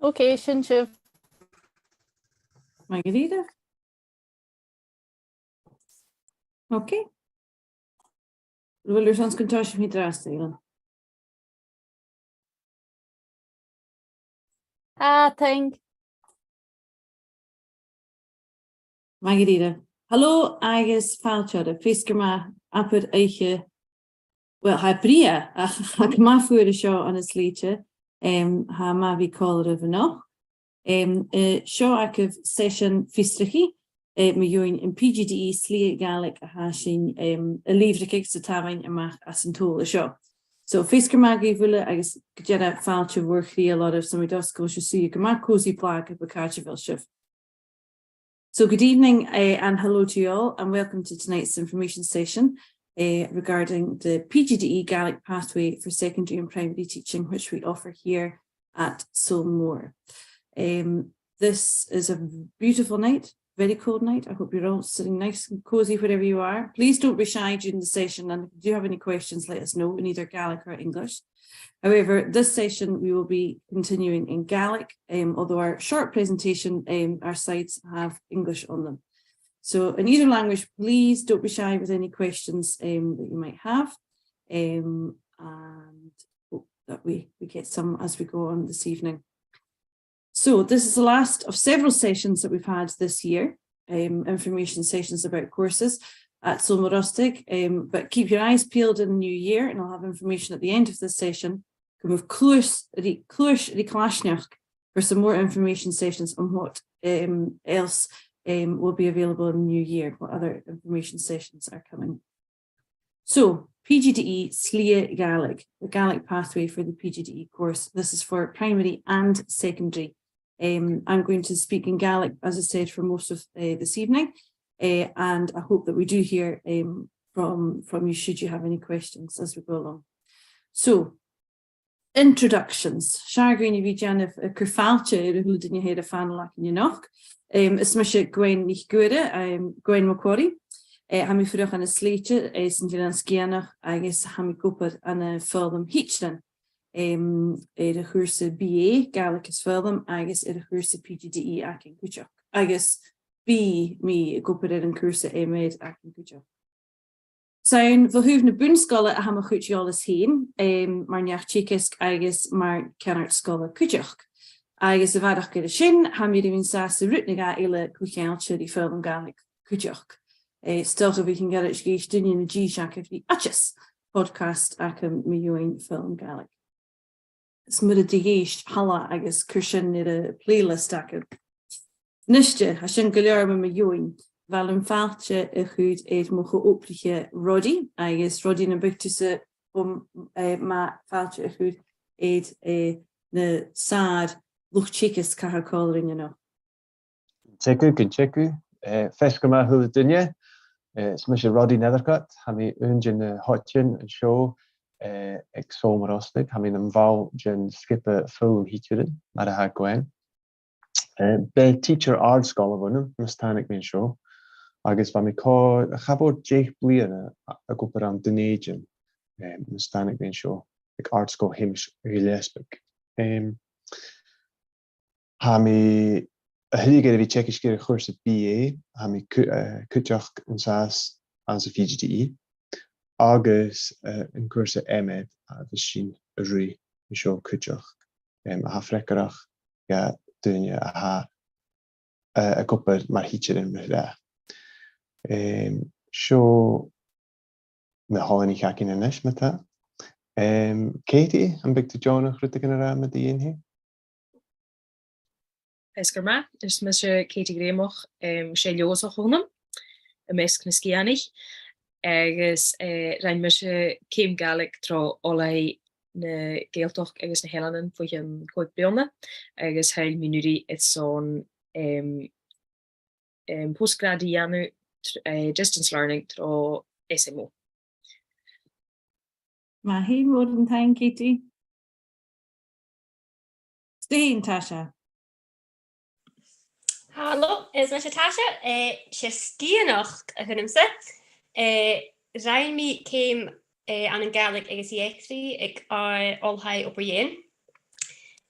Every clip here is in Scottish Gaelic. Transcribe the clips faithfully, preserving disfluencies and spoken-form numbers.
Ok, sin sibh. Math dha-rìribh. Ok. Bheil thu airson sgaoileadh an-dràsta, Ailean? Ah, thank. Math dha-rìribh. Hello agus fàilte oirbh. Feasgar math, abair oidhche, well, tha e brèagha, ach tha e gu math fuar an seo ann an Slèite. Em, tha e math a bhith còmhla ribh a-nochd. Em, eh, seo agaibh seisean fiosrachaidh, eh, mu dheidhinn am P G D E Slighe Gàidhlig a tha sinn, em, a' lìbhrigeadh 's a' tabhann a-mach às an t-Sabhal seo. So, feasgar math dhuibh uile agus gu dearbh fàilte mhòr chridheil oirbh, 's tha mi an dòchas gun cuir sibh suidhe gu math cosy, blàth, gu bhith càit a bheil sibh. So good evening, eh, and hello to you all, and welcome to tonight's information session, eh, regarding the P G D E Gaelic Pathway for Secondary and Primary Teaching, which we offer here at Sabhal Mòr. Um, this is a beautiful night, very cold night. I hope you're all sitting nice and cosy wherever you are. Please don't be shy during the session, and if you do have any questions, let us know in either Gaelic or English. However, this session we will be continuing in Gaelic, um, although our short presentation, um, our slides have English on them. So in either language, please don't be shy with any questions, um, that you might have, um, and hope that we, we get some as we go on this evening. So this is the last of several sessions that we've had this year, um, information sessions about courses at Sabhal Mòr Ostaig, um, but keep your eyes peeled in the new year, and I'll have information at the end of this session. Gum bi cluas ri, cluas ri claisneachd for some more information sessions on what, um, else, um, will be available in the new year, what other information sessions are coming. So, P G D E Slighe Gàidhlig, the Gaelic pathway for the P G D E course. This is for primary and secondary. Um, I'm going to speak in Gaelic, as I said, for most of, uh, this evening, uh, and I hope that we do hear, um, from, from you should you have any questions as we go along. So, introductions. 'S fheàrr dhuinn a bhith a' dèanamh, eh, cur fàilte air a h-uile duine a th' air a' phanail againn a-nochd. Em, is mise Gwen NicGuaire, em, Gwen Macquarie. Eh, tha mi a' fuireach ann an Slèite, eh, san Eilean Sgitheanach, agus tha mi ag obair ann am foghlam thidsearan, em, air a' chùrsa B A, Gàidhlig is Foghlam, agus air a' chùrsa P G D E againn cuideachd. Agus bidh mi ag obair air a' chùrsa M Ed againn cuideachd. 'S ann bho thaobh na bun-sgoile a tha mo chuid eòlais fhèin, em, mar neach-teagaisg agus mar cheannard-sgoile cuideachd. Agus a bharrachd air sin, tha mi air a bhith an sàs a' rud no dhà eile co-cheangailte ri foghlam Gàidhlig cuideachd. Eh, 's dòcha gum bi sibh a' faicinn gu bheil daoine na dìth seachad ri Oideas, podcast agam mu dheidhinn foghlam Gàidhlig. Is mura tèid a dh'èist, thalla agus cuir sin air a' playlist agam. Nise, tha sin gu leòr mu mo dheidhinn. Bha mi fhèin fàilte a chur air mo cho-obraiche Roddy, agus Roddy, nam biodh tusa, um, eh, math fàilte a chur air, eh, na sàr luchd-teagaisg a tha còmhla rinn a-nochd. Teagamh, gun teagamh. Eh, feasgar math a h-uile duine. Eh, is mise Roddy Nethercutt, tha mi aon de na h-oidean an seo, eh, aig Sabhal Mòr Ostaig, tha mi nam bhall den sgioba foghlam thidsearan, mar a tha Gwen. Eh, b' e tidsear àrd-sgoile a bh' annam mus tàinig mi an seo, agus bha mi còrr, cha mhòr deich bliadhna a, ag obair ann Dùn Èideann, eh, mus tàinig mi an seo, aig Àrd-sgoil Sheumais Ghilleasbaig. Em, Tha mi a' tilleadh gu bhith teagasg air a' chùrsa B A, tha mi cu-, eh, cuideachd an sàs anns a' P G D E, agus, eh, an cùrsa M Ed a bhios sinn a' ruith an seo cuideachd. Em, a tha freagarrach do dhaoine a tha, eh, ag obair mar thidsearan mu dheireadh. Em, seo na h-oileanaich againn a-nis, ma-thà. Em, Katie, am biodh tu deònach rudeigin a ràdh mu do dheidhinn fhèin? Feasgar math, is mise Katie Greumach, em, 's e Leòdhasach a th' annam, am measg na Sgitheanaich, agus, eh, rinn mise ceum Gàidhlig tro Oilthigh na Gàidhealtachd agus na h-Eileanan bho chionn còig bliadhna, agus thadhail mi an-uiridh airson, em, em, postgrad a dhèanamh tr-, eh, distance learning tro S M O. Math fhèin, mòran taing, Katie. 'S tu fhèin, Tasha. Halò, is mise Tasha, eh, 's e Sgitheanach a th' annamsa. Eh, rinn mi ceum, eh, ann an Gàidhlig agus eachdraidh aig, eh, Oilthigh Obar Dheathain.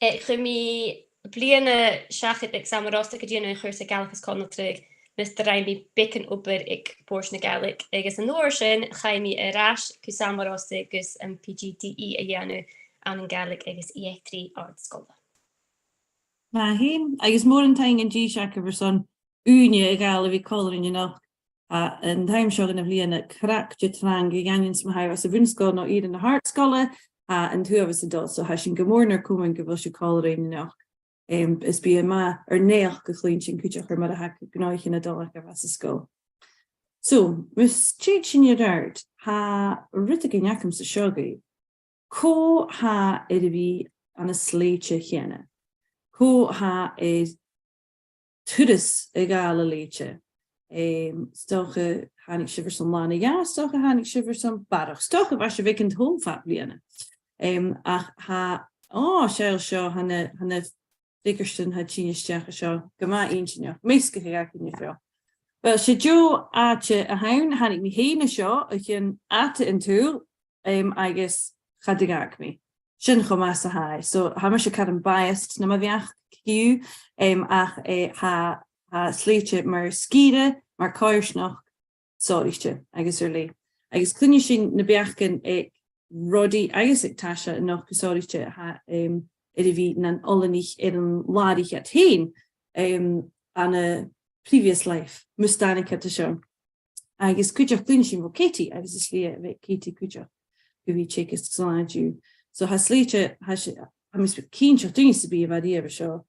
Eh, chuir mi bliadhna seachad aig Sabhal Mòr Ostaig a' dèanamh a' chùrsa Gàidhlig is Conaltradh, mus do rinn mi beagan obair aig Bòrd na Gàidhlig, agus an uair sin chaidh mi air ais gu Sabhal Mòr Ostaig gus am P G D E a dhèanamh ann an Gàidhlig agus Eachdraidh Àrd-sgoile. Math fhèin, agus mòran taing an dithis agaibh airson ùine a ghabhail a bhith còmhla rinn a-nochd, a, an taigh-beag seo dhen bhliadhna, craic de thrang a dh'aindeoin 's ma tha thu às a' bhun-sgoil no air an àrd-sgoil, a, an t-uabhas a' dol, so tha sinn gu mòr nur cùmhnant gu bheil sibh còmhla rinn a-nochd. Em, is bidh e math ur naidheachd a chluinntinn cuideachd air mar a tha gnothaichean a' dol agaibh às an sgoil. So, mus tèid sinn air adhart, tha rudeigin agamsa seo dhuibh. Cò tha air a bhith ann an slèite cheana? Cò tha air turas a ghabhail a leithid? Em, 's dòcha thàinig sibh airson là no dhà, 's dòcha thàinig sibh airson barrachd, 's dòcha bha sibh aig an t-Sabhal fad bliadhna. Em, ach tha, ò, seall seo, tha na, tha na freagairtean a tha a' tighinn a-steach an seo gu math inntinneach, measgachadh againn an seo. Uill, 's e deagh àite a th' ann, thàinig mi fhèin an seo o chionn fhada an t-saoghail, em, agus cha do dh'fhàg mi. Sin cho math 's a tha e. So, tha mise caran biased nam bheachd, em, ach, eh, tha, tha Slèite mar sgìre, mar choimhearsnachd, sònraichte agus air leth. Agus cluinnidh sinn na beachdan aig Roddy agus aig Tasha a-nochd gu sònraichte a tha, em, air a bhith nan oileanaich air an làraich iad fhèin, em, ann am previous life, mus tàinig iad an seo. Agus cuideachd cluinnidh sinn bho Katie, agus is fhiach a bhith Katie cuideachd gu bhith teagasg san latha an-diugh. So tha Slèite, tha sinn, tha mise cinnteach, duine sam bith a bha riamh an seo,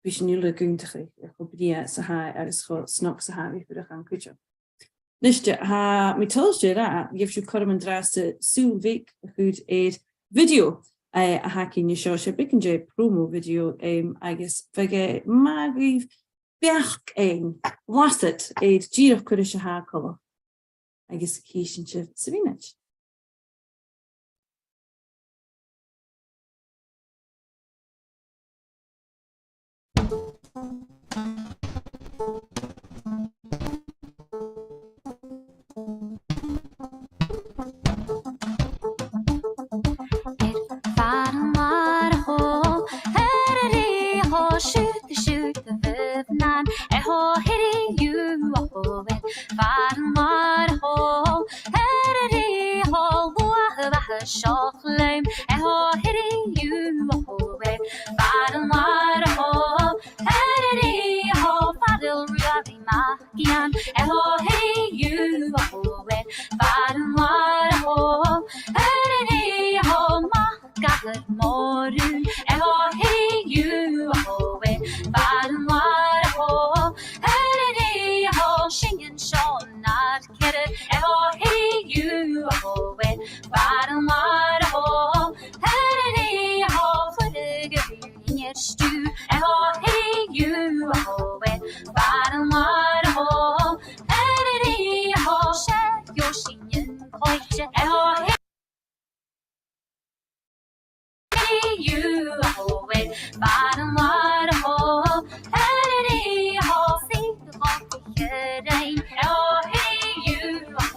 bidh sinn uile ag aontachadh air cho brèagha 's a tha e agus cho snog 's a tha e a bhith a' fuireach ann cuideachd. Nise, tha mi toilichte a ràdh, gheibh sibh cothrom an-dràsta sùil bheag a chur air video, eh, a th' againn an seo, 's e beagan de promo video, em, agus bhiodh e math dhuibh beachd fhaighinn, blasad air dìreach cò ris a tha e coltach. Agus chì sinn sibh sa mhionaid. Air far an làr a hò, air a rèir a hò, siud, siud a bhuaidh nan, a hò, hiri, iù, a hò, air far an làr a hò, air a rèir a hò, luath a bha a seoch leam, a hò, hiri, iù, a hò, air far an làr a hò, air a rèir a hò, far a ruaidh mac Iain, a hò, hiri, iù, a hò, air far an làr a hò, air a rèir a hò, mac Gabhair Mòr Ùr, a hò, hiri, iù, a hò, air far an làr a hò, air a rèir a hò, sìnean seo nar ceathrar, a hò, hiri, iù, a hò, air far an làr a hò, air a rèir a hò, fuirich a bhith air stiùir, a hò, hiri, iù, a hò, air far an làr a hò, air a rèir a hò, 's e deagh sìnean cloiche, a hò, hiri, iù, a hò, air far an làr a hò, air a rèir a hò, 's e deagh chloiche rinn, a hò, hiri, iù, a hò.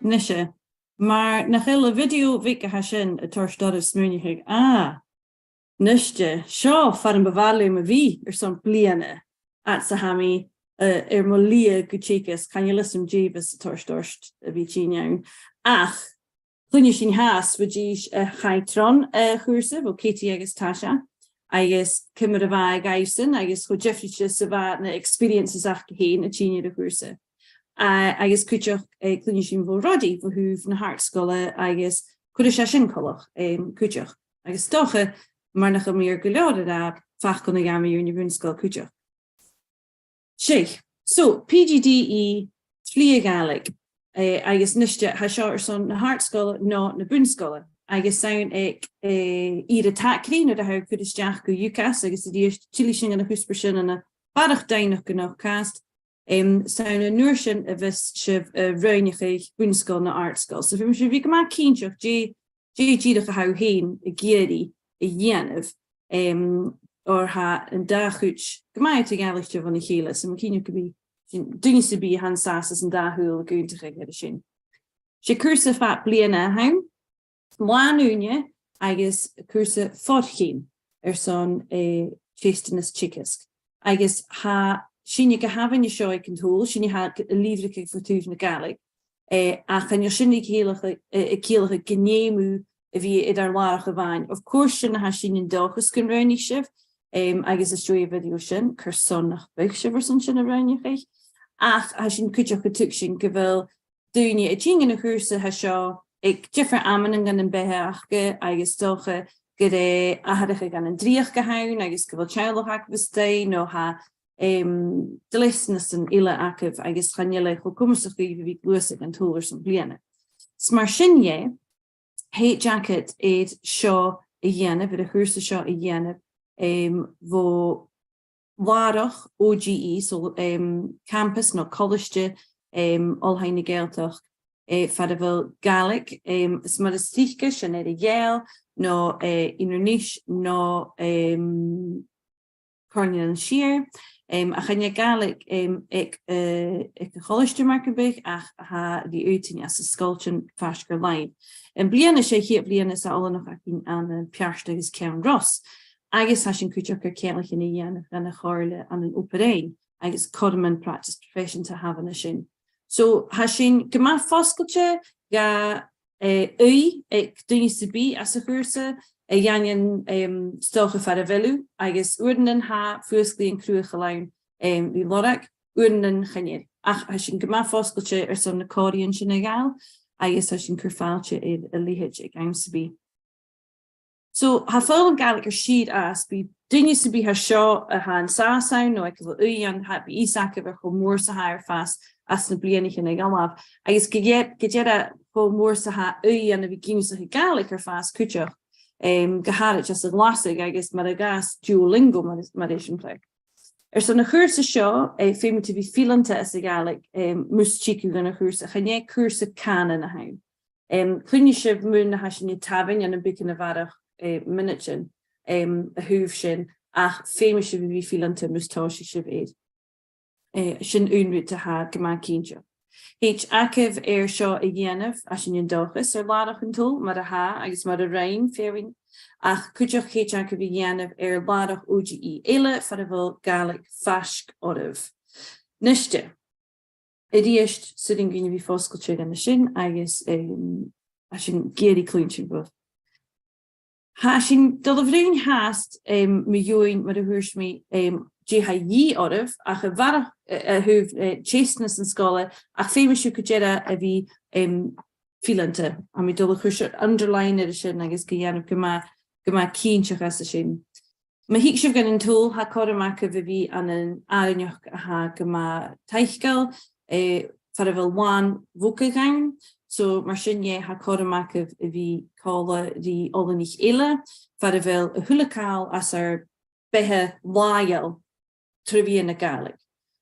Nise, mar nach eil a' video bheag a tha sin a' toirt oirbh smaoineachadh, ah, nise, seo far am bu mhath leam a bhith airson bliadhna, ach 's e tha mi, eh, air mo shlighe gu teagasg, chan eil fhios agam dè bhios a' toirt ort a bhith a' tighinn ann. Ach, cluinnidh sinn fhathast bho dithis a chaidh tron, eh, chùrsa, bho Katie agus Tasha, agus ciamar a bha e dhaibhsan, agus cho diofraichte 's a bha na experiences aca fhèin a' tighinn air a' chùrsa. A-, agus cuideachd, eh, cluinnidh sinn bho Ruairidh, bho thaobh na h-àrd-sgoile, agus cuiridh e sin coltach, em, cuideachd. Agus 's dòcha, mar nach eil mi air gu leòr a ràdh, facal no dhà mu dheidhinn a' bhun-sgoil cuideachd. 'S e. So, P G D E, slighe Gàidhlig, eh, agus nise, tha seo airson na h-àrd-sgoile no na bun-sgoile, agus 's ann aig, eh, ìre thagraidh nuair a tha thu a' cur a-steach gu UCAS, agus a-rithist, tillidh sinn gu na cuspairean sin ann am barrachd doimhneachd gu neach-cast, em, 's ann an uair sin a bhios sibh, eh, a' roghnachadh bun-sgoil no àrd-sgoil. So, feumaidh sibh a bhith gu math cinnteach dè, dè dìreach a tha thu fhèin ag iarraidh a dhèanamh, em, oir tha an dà chuid gu math eadar-dhealaichte bhon a chèile, so tha mi cinnteach gum bi sin, duine sam bith a tha an sàs anns an dà shùil ag aontachadh air sin. 'S e cùrsa fad bliadhna a th' ann, làn-ùine agus cùrsa for-cheum airson, eh, teisteanas teagaisg. Agus tha sinne gu h-aibhinn an seo aig an t-Sabhal, sinne a tha a' lìbhrigeadh bho thaobh na Gàidhlig, eh, ach chan eil sin a' ciallachadh, eh, a' ciallachadh gun dèan sibh a bhith air ur làrach a-mhàin. Of course, sin na tha sinn an dòchas gun roghnaich sibh, em, agus às dèidh a' video sin, carson nach biodh sibh airson sin a roghnachaidh. Ach tha sinn cuideachd a' tuigsinn gu bheil daoine a' tighinn dhan a' chùrsa a tha seo aig diofar amannan dhen bheatha aca agus 's dòcha gur e atharrachadh ann an dreuchd a th' ann agus gu bheil teaghlach aca a-staigh no tha, em, dleastanasan eile aca agus chan eil e cho comasach dhaibh a bhith a' gluasad dhan t-Sabhal airson bliadhna. 'S mar sin dheth, thèid agad air seo a dhèanamh, air a' chùrsa seo a dhèanamh, em, bho làrach O G E, so, em, campas no colaiste, em, Oilthigh na Gàidhealtachd, eh, far a bheil Gàidhlig, em, is mar as trice sin air a' Ghàidheal, no, eh, Inbhir Nis, no, em, Comhairle nan Siar, em, ach chan e Gàidhlig, em, aig, eh, aig a' cholaiste mar gum biodh, ach tha ri fhaotainn anns na sgoiltean faisg air làimh. Am-bliadhna 's e a' chiad bhliadhna san oileanach againn ann am Peairt agus Ceann Ros, agus tha sinn cuideachd air ceanglaichean a dhèanamh dhan a' Chomhairle ann an Obar Dheathain, agus cothroman practice proifeiseanta a th' ann an sin. So, tha sinn gu math fosgailte dha, eh, ùidh aig duine sam bith anns a' chùrsa, a dh'aindeoin, em, 's dòcha far a bheil thu, agus uaireannan tha fuasglaidhean cruthachail ann, em, ri lorg, uaireannan chan eil. Ach tha sinn gu math fosgailte airson na còmhraidhean sin a ghabhail, agus tha sinn a' cur fàilte air a leithid aig àm sam bith. So, tha foghlam Gàidhlig air sìor fhàs, bidh duine sam bith a tha seo a tha an sàs ann, no aig a bheil ùidh ann, tha, bidh fios aca air cho mòr 's a tha e air fàs anns na bliadhnaichean a dh'fhalbh. Agus gu dear-, gu dearbh cho mòr 's a tha ùidh ann a bhith ag ionnsachadh Gàidhlig air fàs cuideachd, em, gu h-àraid anns a' Ghlaschu agus mar a ghabhas Duolingo mar, mar eisimpleir. Airson a' chùrsa seo, eh, feumaidh tu bhith fileanta anns a' Ghàidhlig, em, mus tig thu dhan a' chùrsa. Chan e cùrsa cànain a th' ann. Em, cluinnidh sibh mun na tha sinn a' tabhann ann am beagan a bharrachd, eh, mionaidean, em, a thaobh sin, ach feumaidh sibh a bhith fileanta mus tòisich sibh air. Eh, sin aon rud a tha gu math cinnteach. Thèid agaibh air seo a dhèanamh, tha sinn an dòchas, air làrach an t-Sabhail, mar a tha, agus mar a rinn feadhainn, ach cuideachd thèid agaibh a dhèanamh air làrach O G E eile, far a bheil Gàidhlig faisg oirbh. Nise, a-rithist, 's urrainn dhuinn a bhith fosgailte dhan a sin agus, em, tha sinn ag iarraidh cluinntinn bhuaibh. Tha sinn a' dol a bhruidhinn fhathast, em, mu dheidhinn, mar a thuirt mi, em, dè tha a dhìth oirbh, ach a bharrachd, eh, a thaobh, eh, teisteanasan sgoile, ach feumaidh sibh gu dearbh a bhith, em, fileanta. Tha mi a' dol a chur seo underline air sin agus ga dhèanamh gu math, gu math cinnteach às a sin. Ma thig sibh dhan an t-Sabhal, tha cothrom agaibh a bhith ann an àrainneachd a tha gu math taiceil, eh, far a bheil làn bhogadh ann. So mar sin dheth, tha cothrom agaibh a bhith còmhla ri oileanaich eile, far a bheil a h-uile càil anns ar beatha làitheil tro mheadhan na Gàidhlig.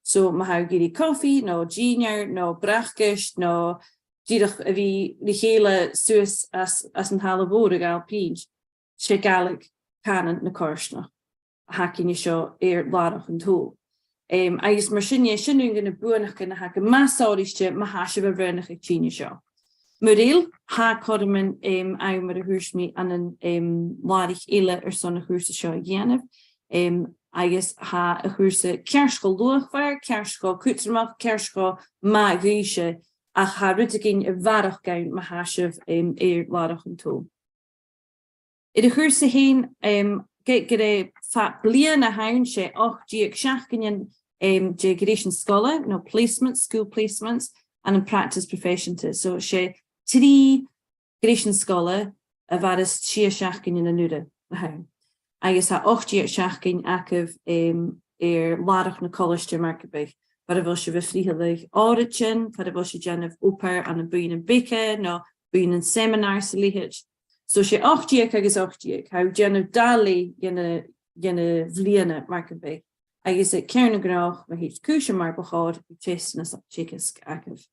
So ma tha thu ag iarraidh cofaidh, no dìnnear, no bracaist, no dìreach a bhith ri chèile suas anns, anns an talla mhòr a' gabhail pinnt, 's e Gàidhlig cànan na coimhearsnachd a th' againn an seo air làrach an t-Sabhail. Em, agus mar sin, eh, sin aon de na buannachdan a tha gu math sònraichte ma tha sibh a' roghnachaidh tighinn an seo. Mura h-eil, tha cothroman, em, ann, mar a thuirt mi, ann an, em, làraich eile airson a' chùrsa seo a dhèanamh, em, agus tha a' chùrsa ceart cho luachmhor, ceart cho cudromach, ceart cho math dhuibhse, ach tha rudeigin a bharrachd ann ma tha sibh, em, air làrach an t-Sabhail. Air a' chùrsa fhèin, em, ge-, gur e fad bliadhna a th' ann, 's e ochd deug seachdainean, em, de ghreisean sgoile, no placements, school placements, ann am practice proifeiseanta. So 's e trì greisean sgoile a mhaireas sia seachdainean an urra a th' ann. Agus tha ochd deug seachdainean agaibh, em, air làrach na colaiste mar gum biodh, far a bheil sibh a' frithealadh òraidean, far a bheil sibh a' dèanamh obair ann am buidhnean beaga, no buidhnean seminars 's a leithid. So 's e ochd deug agus ochd deug, tha thu a' dèanamh dà leth dhen a', dhen a' bhliadhna mar gum biodh. Agus aig ceann a' ghnothach, ma thèid cùisean mar bu chòir, bidh teisteanas a' teagasg agaibh.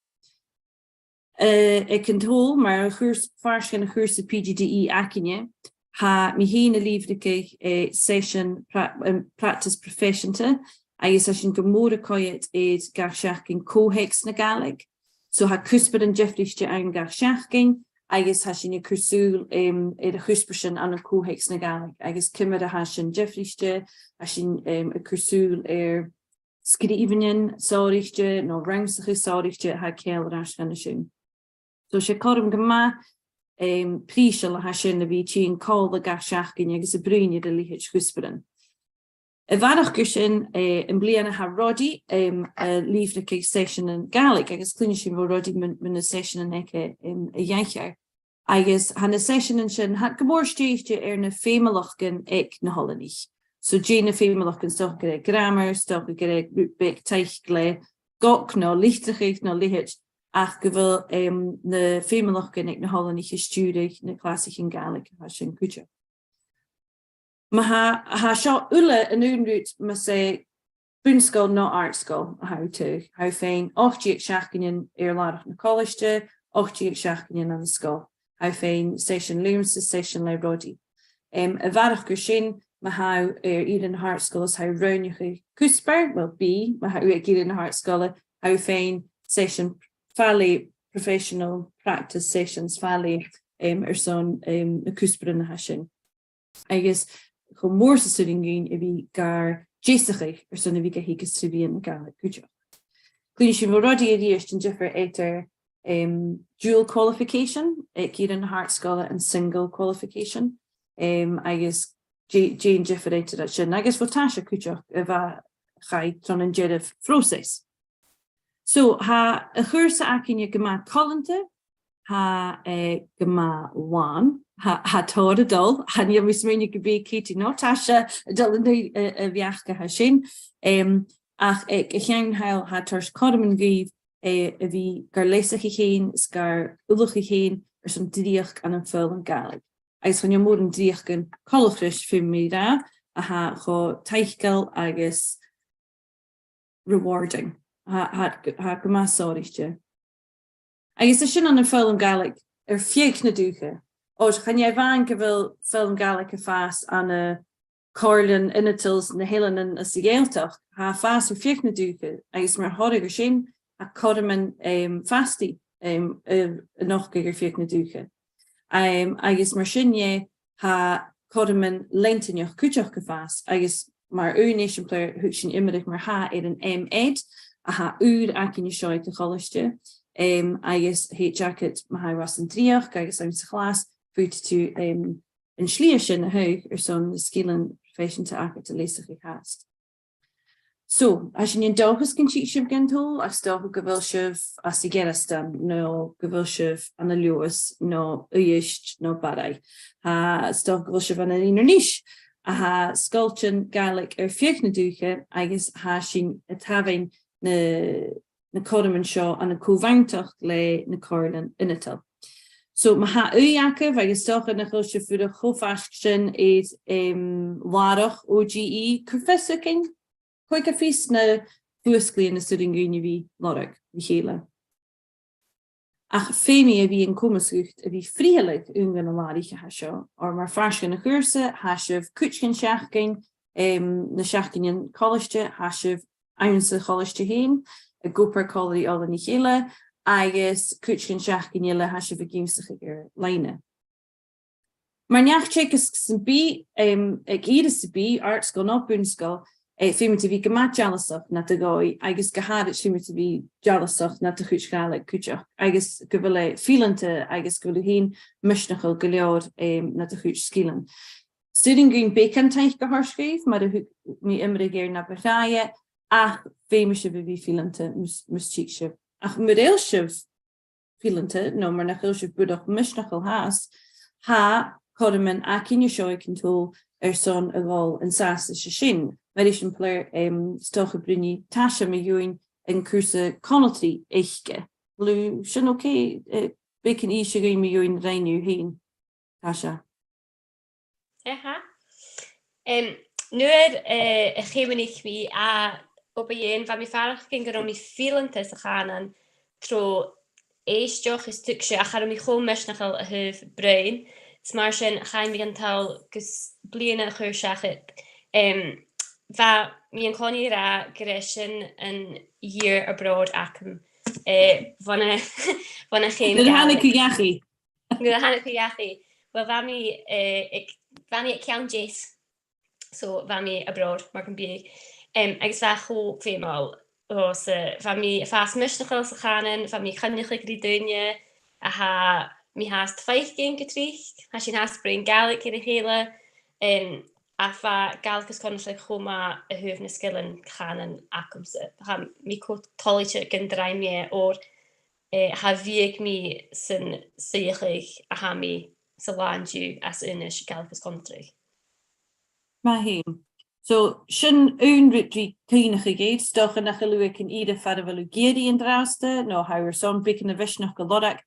Eh, aig an t-Sabhal, mar a' chùrs-, faireachdainn a' chùrsa P G D E againne, tha mi fhìn a' lìbhrigeadh, eh, seisean pra-, em, practice proifeiseanta, agus tha sinn gu mòr a' coimhead air gach seachdain co-theacs na Gàidhlig. So tha cuspairean diofraichte ann gach seachdain, agus tha sinn a' cur sùil, em, air a' chuspair sin ann an co-theacs na Gàidhlig, agus ciamar a tha sin diofraichte, tha sinn, em, a' cur sùil air sgrìobhainnean sònraichte, no rannsachadh sònraichte a tha ceangailte ris an sin. So 's e cothrom gu math, em, prìseil a tha sin a bhith a' tighinn còmhla gach seachdain agus a' bruidhinn air a leithid chuspairean. A bharrachd air sin, eh, am-bliadhna tha Roddy, em, a' lìbhrigeadh seiseanan Gàidhlig, agus cluinnidh sinn bho Roddy mu, mu na seiseanan aige, em, a dh'aithghearr. Agus tha na seiseanan sin, tha iad gu mòr stèidhichte air na feumalachdan aig na h-oileanaich. So dè na feumalachdan, 's dòcha gur e gràmar, 's dòcha gur e rud beag taic le gog no litreachadh no leithid, ach gu bheil, em, na feumalachdan aig na h-oileanaich a' stiùireadh na clasaichean Gàidhlig a tha sin cuideachd. Ma tha, tha seo uile an aon rud mas e bun-sgoil no àrd-sgoil a tha thu a' taghadh. Tha thu faighinn ochd deug seachdainean air làrach na colaiste, ochd deug seachdainean ann an sgoil. Tha thu faighinn seisean leamsa, seisean le Roddy. Em, a bharrachd air sin, ma tha thu air ìre na h-àrd-sgoile is tha thu a' roghnachail cuspair, well, bidh, ma tha thu aig ìre na h-àrd-sgoile, tha thu faighinn seisean fa leth professional practice sessions fa leth, em, airson, em, na cuspairean a tha sin. Agus cho mòr 's as urrainn dhuinn a bhith gar deasachadh airson a bhith ga theagasg tro mheadhan na Gàidhlig cuideachd. Cluinnidh sinn bho Roddy a-rithist an diofar eadar, em, dual qualification aig ìre na h-àrd-sgoile and single qualification, em, agus dè, dè an diofar eadar sin, agus bho taise cuideachd a bha a' chaidh tron an dearbh phròiseas. So, tha a' chùrsa againne gu math coileanta, tha e gu math làn, tha, tha tòrr a' dol, chan eil mi a' smaoineachadh gum bi Katie no Tasha a' dol an aghaidh a, a' bheachd a tha sin. Em, ach aig a' cheann thall, tha e a' toirt cothroman dhuibh, eh, a bhith gar leasachadh fhèin is gar ullachadh fhèin airson dreuchd ann am foghlam Gàidhlig. Agus chan eil mòran dreuchdan coltach ris, feumaidh mi ràdh, a tha cho taiceil agus rewarding. Tha, tha, tha gu math sònraichte. Agus tha sin ann am foghlam Gàidhlig air feadh na dùthcha. Oir chan e a-mhàin gu bheil foghlam Gàidhlig a' fàs ann an Comhairlean Ionadail na h-Eileanan is a' Ghàidhealtachd, tha e a' fàs air feadh na dùthcha, agus mar thoradh air sin, tha cothroman, em, fastaidh, em, air a nochdadh air feadh na dùthcha. Em, agus mar sin dheth, tha cothroman leantainneach cuideachd a' fàs, agus mar aon eisimpleir, thug sinn iomradh mar-thà air an M.Ed, a tha ùr againn an seo aig a' cholaiste, em, agus thèid agad, ma tha thu ros an dreuchd agus anns a' chlas, faodaidh tu, em, an slighe sin a thaghadh airson na sgilean proifeiseanta agad a leasachadh fhathast. So, tha sinn an dòchas gun tig sibh dhan t-Sabhal, ach 's dòcha gu bheil sibh às a' Ghearasdan, no gu bheil sibh ann an Leòdhas, no Uibhist, no Barraigh. Tha, 's dòcha gu bheil sibh ann an Inbhir Nis, a tha sgoiltean Gàidhlig air feadh na dùthcha, agus tha sinn a' tabhann na, na cothroman seo ann an co-bhanntachd le na Comhairlean Ionadail. So, ma tha ùidh agaibh, agus 's dòcha nach eil sibh a' fuireach cho faisg sin air, em, làrach O G E, cuiribh fios thugainn, cò aig a tha fios na fuasglaidhean as urrainn dhuinn a bhith a' lorg ri chèile. Ach feumaidh e bhith an comas dhut a bhith a' frithealadh aon de na làraich a tha seo, oir mar phàirt den chùrsa, tha sibh cuid den t-seachdain, em, na seachdainean colaiste, tha sibh anns a' cholaiste fhèin, ag obair còmhla ri oileanaich eile, agus cuid dhen t-seachdain eile tha sibh ag ionnsachadh air-loidhne. Mar neach-teagaisg sam bith, em, aig ìre sam bith, àrd-sgoil no bun-sgoil, eh, feumaidh tu bhith gu math dealasach nad dhòigh, agus gu h-àraid feumaidh tu bhith dealasach nad chuid Gàidhlig cuideachd, agus gu bheil e fileanta agus gu bheil thu fhèin misneachail gu leòr, em, nad chuid sgilean. 'S urrainn dhuinn beagan taic a thoirt dhuibh, mar a thug mi iomradh air na bu tràithe, ach feumaidh sibh a bhith fileanta mus, mus tig sibh. Ach mura h-eil sibh fileanta, no mura h-eil sibh buileach misneachail fhathast, tha cothroman againn an seo aig an t-Sabhal airson a dhol an sàs leis a sin. Mar eisimpleir, em, 's dòcha, a Bhruidhinn, tha sibh mu dheidhinn an cùrsa conaltraidh aice. A bheil sin okay? Eh, beagan innse dhuinn mu dheidhinn rinn thu fhèin. Tasha. Aha. Em, nuair, eh, a cheumnaich mi a obair-lìn, bha mi a' faireachdainn gun robh mi fileanta sa chànan tro èisteachd is tuigse, ach cha robh mi cho misneachail a thaobh bruidhinn. Is mar sin, chaidh mi dhan t-Sabhal gus bliadhna a chur seachad. Em, bha mi an-còmhnaidh ag ràdh gur e sin an year abroad agam, eh, bhon a, bhon a chèum Gàidhlig. Nuair a thàinig thu dhachaigh. Nuair a thàinig mi dhachaigh, well, bha mi, eh, aig, bha mi aig ceann deas. So, bha mi abroad, mar gum biodh. Em, agus bha e cho feumail. Ò, so, bha mi a' fàs misneachail sa chànan, bha mi a' coinneachadh ri daoine a tha mi fhathast a' faicinn gu tric, tha sinn fhathast a' bruidhinn Gàidhlig ri chèile, em, ach bha Gàidhlig is conaltraidh cho math a thaobh na sgilean cànain agamsa. Tha mi cho toilichte gun do rinn mi e, oir eh, cha bhiodh mi san suidheachadh a tha mi san là an-diugh anns aonais Gàidhlig is Conaltraidh. Math fhèin. So, sin aon rud ri cuimhneachadh air, 's dòcha nach eil thu aig an ìre far a bheil thu ag iarraidh an-dràsta, no tha thu airson beagan a mhisneachd a lorg,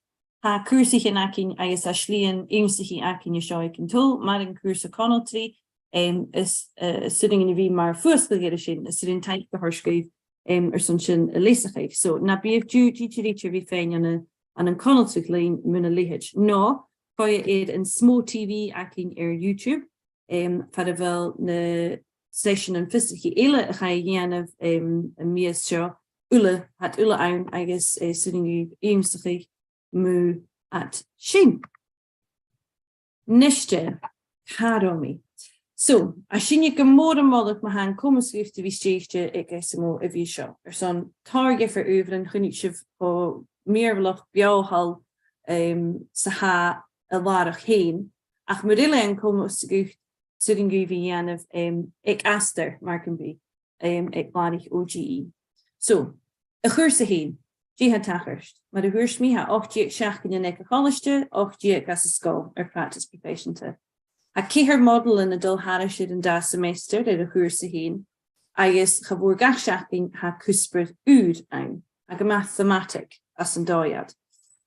tha cùrsaichean againn agus tha slighean ionnsachaidh againn an seo aig an t-Sabhal, mar an cùrsa conaltraidh, em, is, eh, is urrainn dhuinn a bhith mar fuasgladh air sin, is urrainn taic a thoirt dhuibh em, airson sin a leasachadh. So, na biodh dùil, dùil, dùil, dùil a bhith faighinn ann an, ann an conaltradh leinn mun a leithid. No, coimhead air an Smo T V againn air YouTube, em, far a bheil na seiseanan fiosrachaidh eile a chaidh a dhèanamh, em, am mìos seo, uile, tha iad uile ann agus, eh, 's urrainn dhuibh ionnsachadh mu iad sin. Nise, càit an robh mi? So, tha sinne gu mòr am moladh ma tha an comas agaibh a bhith stèidhichte aig S M O a bhith seo. Airson tòrr dhiofar adhbharan, chunnaic sibh cho mìorbhaileach beò thall, em, 's a tha an làrach fhèin. Ach mura h-eil an comas agaibh, 's urrainn dhuibh a dhèanamh, em, aig astar, mar gum biodh, em, aig làraich O G E. So, a' chùrsa fhèin, dè tha a' tachairt? Mar a thuirt mi, tha ochd deug seachdainean aig a' cholaiste, ochd deug anns an sgoil air practice proifeiseanta. Tha ceithir modailean a' dol thairis air an dà semester air a' chùrsa fhèin, agus cha mhòr gach seachdain tha cuspair ùr ann, tha gu math thematic anns an dòigh ud.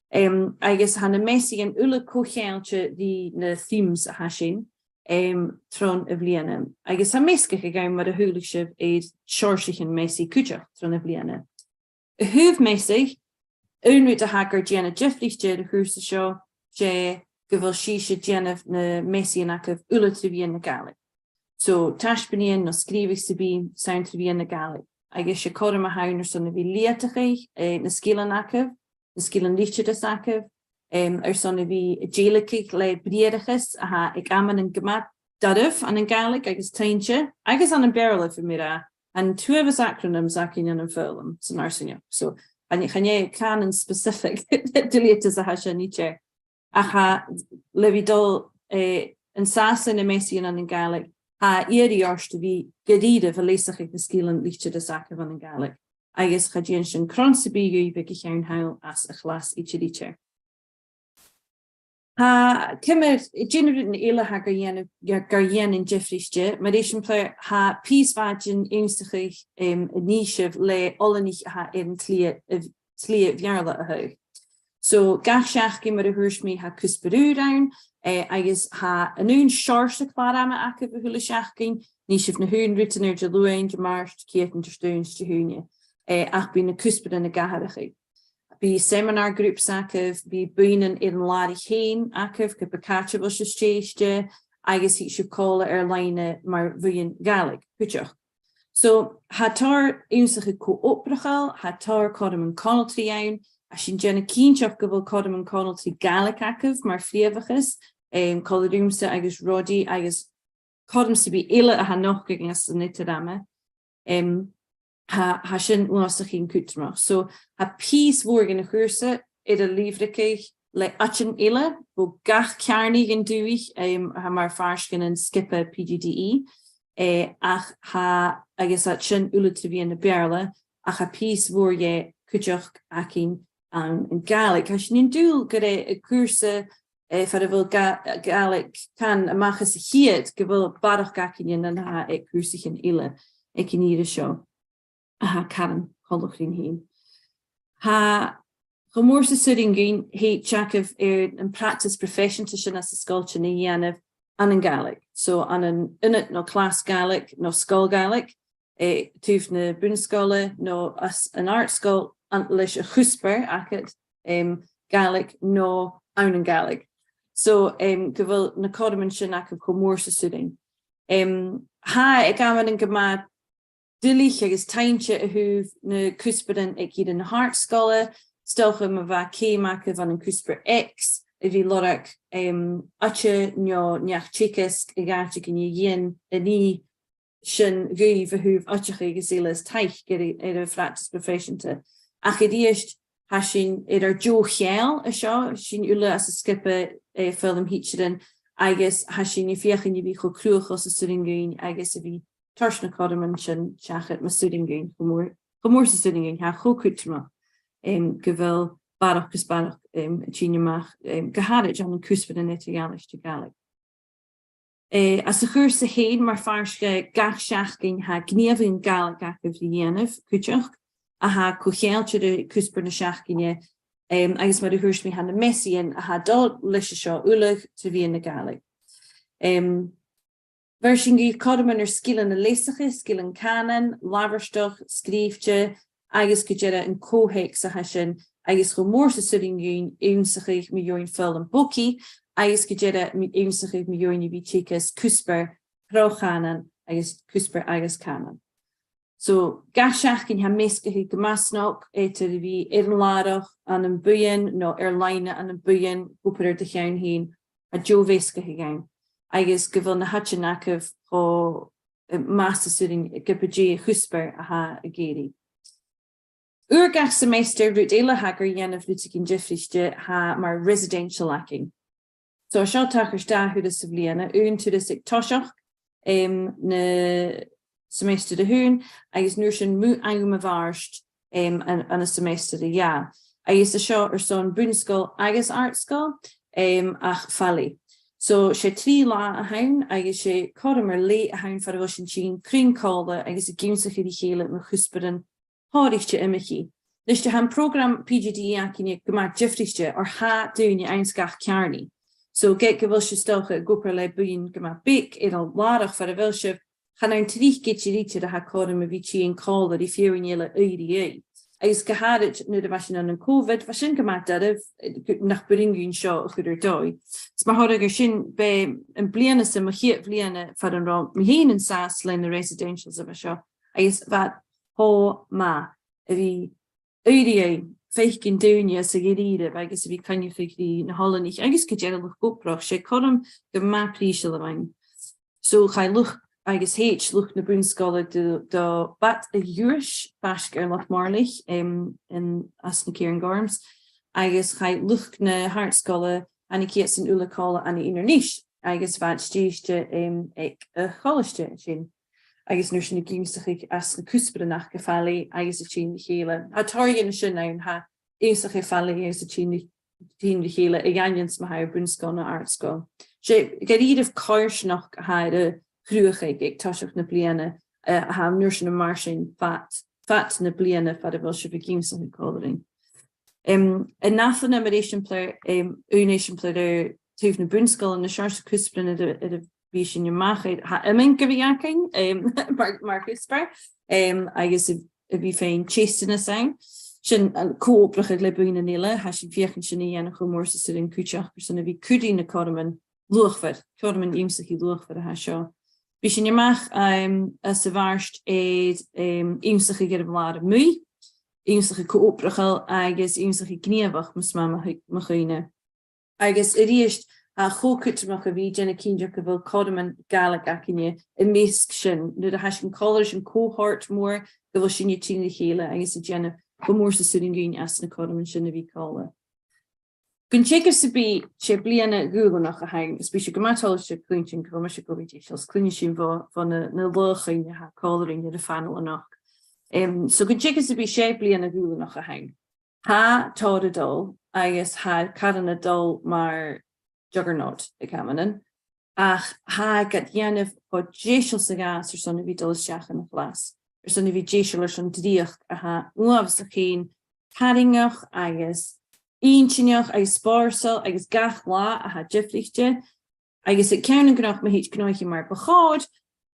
Em, agus tha na measaidhean uile co-cheangailte ri na themes a tha sin, em, tron a' bhliadhna. Agus tha measgachadh ann mar a chuala sibh air seòrsaichean measaidh cuideachd tron a' bhliadhna. A thaobh measaidh, aon rud a tha gar dèanamh diofraichte air a' chùrsa seo, 's e gu bheil sibhse a' dèanamh na measaidhean agaibh uile tro mheadhan na Gàidhlig. So, taisbeanaidhean no sgrìobhadh sam bith, 's ann tro mheadhan na Gàidhlig. Agus 's e cothrom a th' ann airson a bhith leudachadh, eh, na sgilean agaibh, na sgilean litearrais agaibh, em, airson a bhith a' dèiligeadh le briathrachas a tha aig amannan gu math doirbh ann an Gàidhlig agus toinnte, agus ann am Beurla, feumaidh mi ràdh, an t-uabhas acronyms againn ann am foghlam san fharsaingeachd. So, chan e, chan e cànan specific deleatas a tha seo idir. Ach tha, le bhith dol, eh, an sàs ann am measaidhean ann an Gàidhlig, tha iarraidh ort a bhith gu dìreach a' leasachadh na sgilean litearrais agaibh ann an Gàidhlig. Agus cha dèan sin cron sam bith dhuibh aig a' cheann thall anns a' chlas idir idir. Tha, ciamar, dè na rudan eile a tha gar dèanamh, gar, gar dèanamh diofraichte, mar eisimpleir, tha pìos mhath den ionnsachadh, em, a nì sibh le oileanaich a tha air an t-slighe, eh, slighe Bheurla a thaghadh. So, gach seachdain, mar a thuirt mi, tha cuspair ùr ann, eh, agus tha an aon seòrsa clàr-ama agaibh a h-uile seachdain, nì sibh na h-aon rudan air Diluain, Dimàirt, Ceatadin, Diardaoin is Dihaoine. Eh, ach bidh na cuspairean ag atharrachadh. Bidh seminar groups agaibh, bidh buidhnean air an làraich fhèin agaibh, ge b' e càit a bheil sibh stèidhichte, agus thig sibh còmhla air-loidhne mar bhuidheann Ghàidhlig cuideachd. So, tha tòrr ionnsachadh co-obrachail, tha tòrr cothroman conaltraidh ann, tha sinn a' dèanamh cinnteach gu bheil cothroman còmhla ri Gàidhlig agaibh mar phrìomhachas, em, còmhla riumsa agus Roddy agus cothrom sam bith eile a tha a' nochdadh anns an eadar-theanga. Em, tha, tha sin uabhasach cudromach. So, tha pìos mhòr dhen a' chùrsa air a lìbhrigeadh le àitean eile, bho gach ceàrnaidh dhen dùthaich, em, a tha mar phàirt dhen sgioba P G D E, eh, ach tha, agus tha sin uile tro mheadhan na Beurla, ach tha pìos mhòr dheth cuideachd againn ann an Gàidhlig. Tha sinn an dùil gur e an cùrsa, eh, far a bheil Gà-, Gàidhlig can a-mach às a' chiad, gu bheil barrachd againne na tha aig cùrsaichean eile aig an ìre seo. A tha caran coltach rinn fhìn. Tha cho mòr 's as urrainn dhuinn, thèid agaibh air am practice proifeiseanta sin anns na sgoiltean a dhèanamh ann an Gàidhlig. So ann an ionad no clas Gàidhlig no sgoil Ghàidhlig, eh, taobh na bun-sgoile no anns an àrd-sgoil, an, leis a' chuspair agad, em, Gàidhlig no ann an Gàidhlig. So, em, gu bheil na cothroman sin agaibh cho mòr 's as urrainn. Em, tha e ag amannan gu math duilich agus tàinig a thaobh na cuspairean aig ìre na h-àrd-sgoile, 's dòcha ma bha ceum agaibh ann an cuspair X, a bhith lorg, em, oide no neach-teagaisg a dh'àiteigin a dhìon a nì sin dhuibh a thaobh oideachadh agus eile is taic air, air a' phractice proifeiseanta. Ach a-rithist, tha sinn air ar deagh cheangal an seo, sinn uile anns an sgioba, eh, foghlam thidsearan, agus tha sinn a' feuchainn a bhith cho cruthachail 's as urrainn dhuinn agus a bhith toirt na cothroman sin seachad mas urrainn dhuinn, cho mòr, cho mòr 's as urrainn dhuinn, tha e cho cudromach, em, gu bheil barrachd is barrachd, em, a' tighinn a-mach, em, gu h-àraid ann an cuspairean eadar-dhealaichte Gàidhlig. Eh, anns a' chùrsa fhèin, mar phàirt de gach seachdain, tha gnìomhan Gàidhlig agaibh ri dhèanamh cuideachd, a tha co-cheangailte ri cuspair na seachdaine, em, agus mar a thuirt mi, tha na measaidhean a tha dol leis an seo uile tro mheadhan na Gàidhlig. Em, bheir sinn dhuibh cothroman air sgilean a leasachadh, sgilean cànain, labhairteachd, sgrìobhte, agus gu dearbh an co-theacs a tha sin, agus cho mòr 's as urrainn dhuinn ionnsachadh mu dheidhinn foghlam bogaidh, agus gu dearbh mu, ionnsachadh mu dheidhinn a bhith teagasg cuspair tro chànan agus cuspair agus cànan. So, gach seachdain tha measgachadh gu math snog eadar a bhith air an làrach ann am buidheann no air-loidhne ann am buidheann, ag obair air do cheann fhèin, tha deagh mheasgachadh ann. Agus gu bheil na h-àitean agaibh cho, eh, math 's as urrainn ge b' e dè an cuspair a tha ag èirigh. Uair gach seimeastar, rud eile a tha gar dhèanamh rudeigin diofraichte, tha mar residential againn. So, seo a' tachairt dà thuras sa bhliadhna, aon turas aig toiseach, em, na seimeastar a h-aon, agus an uair sin mu àm a' Mhàirt, em, an, ann an seimeastar a dhà. Agus tha seo airson bun-sgoil agus àrd-sgoil, em, ach fallaidh. So, 's e trì latha a th' ann, agus 's e cothrom air leth a th' ann far a bheil sinn a' tighinn cruinn còmhla agus ag ionnsachadh ri chèile mu chuspairean thòraichte iomchaidh. Leis gu bheil am prògram P G D E againne gu math diofraichte, oir tha daoine anns gach ceàrnaidh. So, ged a bheil sibh 's dòcha ag obair le buidheann gu math beag air an làrach far a bheil sibh, chan ann tric gu tric a tha cothrom a bhith a' tighinn còmhla ri feadhainn eile aghaidh ri aghaidh. Agus gu h-àraid nuair a bha sinn ann an Covid, bha sin gu math doirbh, eh, gu, nach b' urrainn dhuinn seo a chur air dòigh. Is mar thoradh air sin, b' e am bliadhna sa, mo chiad bhliadhna far an robh mi fhèin an sàs leis na residentials a bha seo, agus bha e cho math a bhith aghaidh ri aghaidh, faicinn daoine às a' gheàrr-ìre agus a bhith a' coinneachadh ri na h-oileanaich agus gu dearbh luchd-obrach. 'S e cothrom gu math prìseil a bh' ann. So chaidh luchd agus thèid luchd na bun-sgoile do, do Bad Iuis faisg air Loch Màrlaich, em, in, anns na Cairngorms, agus chaidh luchd na h-àrd-sgoile, thàinig iadsan uile còmhla ann an Inbhir Nis, agus bha iad stèidhichte, em, aig a' cholaiste sin. Agus an uair sin ag ionnsachadh anns na cuspairean aca fallaidh agus a' tighinn ri chèile. Tha tòrr dhen sin ann, tha ionnsachadh fallaidh agus a' tighinn ri, tighinn ri chèile a dh'aindeoin 's ma tha thu air bun-sgoil no àrd-sgoil. 'S e gu dearbh coimhearsnachd a tha air a chruthachadh aig toiseach na bliadhna, eh, a tha an uair sin a' mairsinn fad, fad na bliadhna far a bheil sibh ag ionnsachadh còmhla rinn. Em, an ath-bhliadhna mar eisimpleir, em, aon eisimpleir air taobh na bun-sgoile, na seòrsa cuspairean air a, air a bhith sinn a-mach air, tha iomain gu bhith againn, em, mar, mar chuspair, em, agus a, a bhith a' faighinn teisteanas ann. Sin an co-obrachadh le buidhnean eile, tha sinn a' feuchainn sin a dhèanamh cho mòr 's as urrainn cuideachd, airson a bhith a' cur ri na cothroman luachmhor, cothroman ionnsachaidh luachmhor a tha seo. Bidh sinn a-mach, em, anns a' Mhàrt air, em, ionnsachadh air an làr a-muigh, ionnsachadh co-obrachail agus ionnsachadh gnìomhach, mas math mo chuimhne. Agus a-rithist, tha e cho cudromach a bhith a' dèanamh cinnteach gu bheil cothroman Gàidhlig againne am measg sin, nuair a tha sinn còmhla ris an cohort mòr, gu bheil sinne a' tighinn ri chèile agus a' dèanamh cho mòr 's as urrainn dhuinn às na cothroman sin a bhith còmhla. Gun teagamh sam bith, 's e bliadhna dhùbhlanach a th' ann, is bidh sibh gu math toilichte a chluinntinn gu bheil mise gu bhith deiseil, is cluinnidh sinn bho, bho na, na làithean a tha còmhla rinn air a' phanail a-nochd. Em, so gun teagamh sam bith, 's e bliadhna dhùbhlanach a th' ann. Tha tòrr a' dol, agus tha caran a' dol mar juggernaut aig amannan, ach tha e gad dhèanamh cho deiseil 's a ghabhas airson a bhith a' dol a-steach dhan a' chlas, airson a bhith deiseil airson dreuchd a tha uabhasach fhèin tarraingeach agus inntinneach agus spòrsail agus gach latha a tha diofraichte. Agus aig ceann an gnothach, ma thèid gnothaichean mar bu chòir,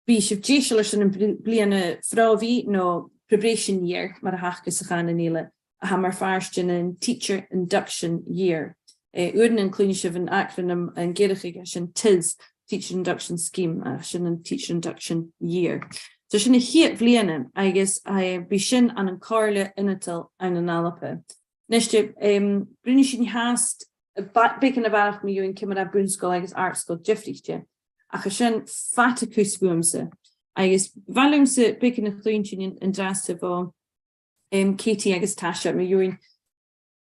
bidh sibh deiseil airson am bli-, bliadhna phròbhaidh no probation year, mar a th' aca sa chànan eile, a tha mar phàirt den teacher induction year. Eh, uaireannan cluinnidh sibh an acronym, an gearradh aige sin TIS, Teacher Induction Scheme, ach sin an teacher induction year. So sin a' chiad bhliadhna, agus, eh, bidh sin ann an comhairle ionadail ann an Alba. Nise, em, bruidhnidh sinn fhathast, ba-, beagan a bharrachd mu dheidhinn ciamar a tha bun-sgoil agus àrd-sgoil diofraichte. Ach tha sin fada cus bhuamsa. Agus b' fheàrr leamsa beagan a chluinntinn an, an-dràsta bho, em, Katie agus Tasha mu dheidhinn.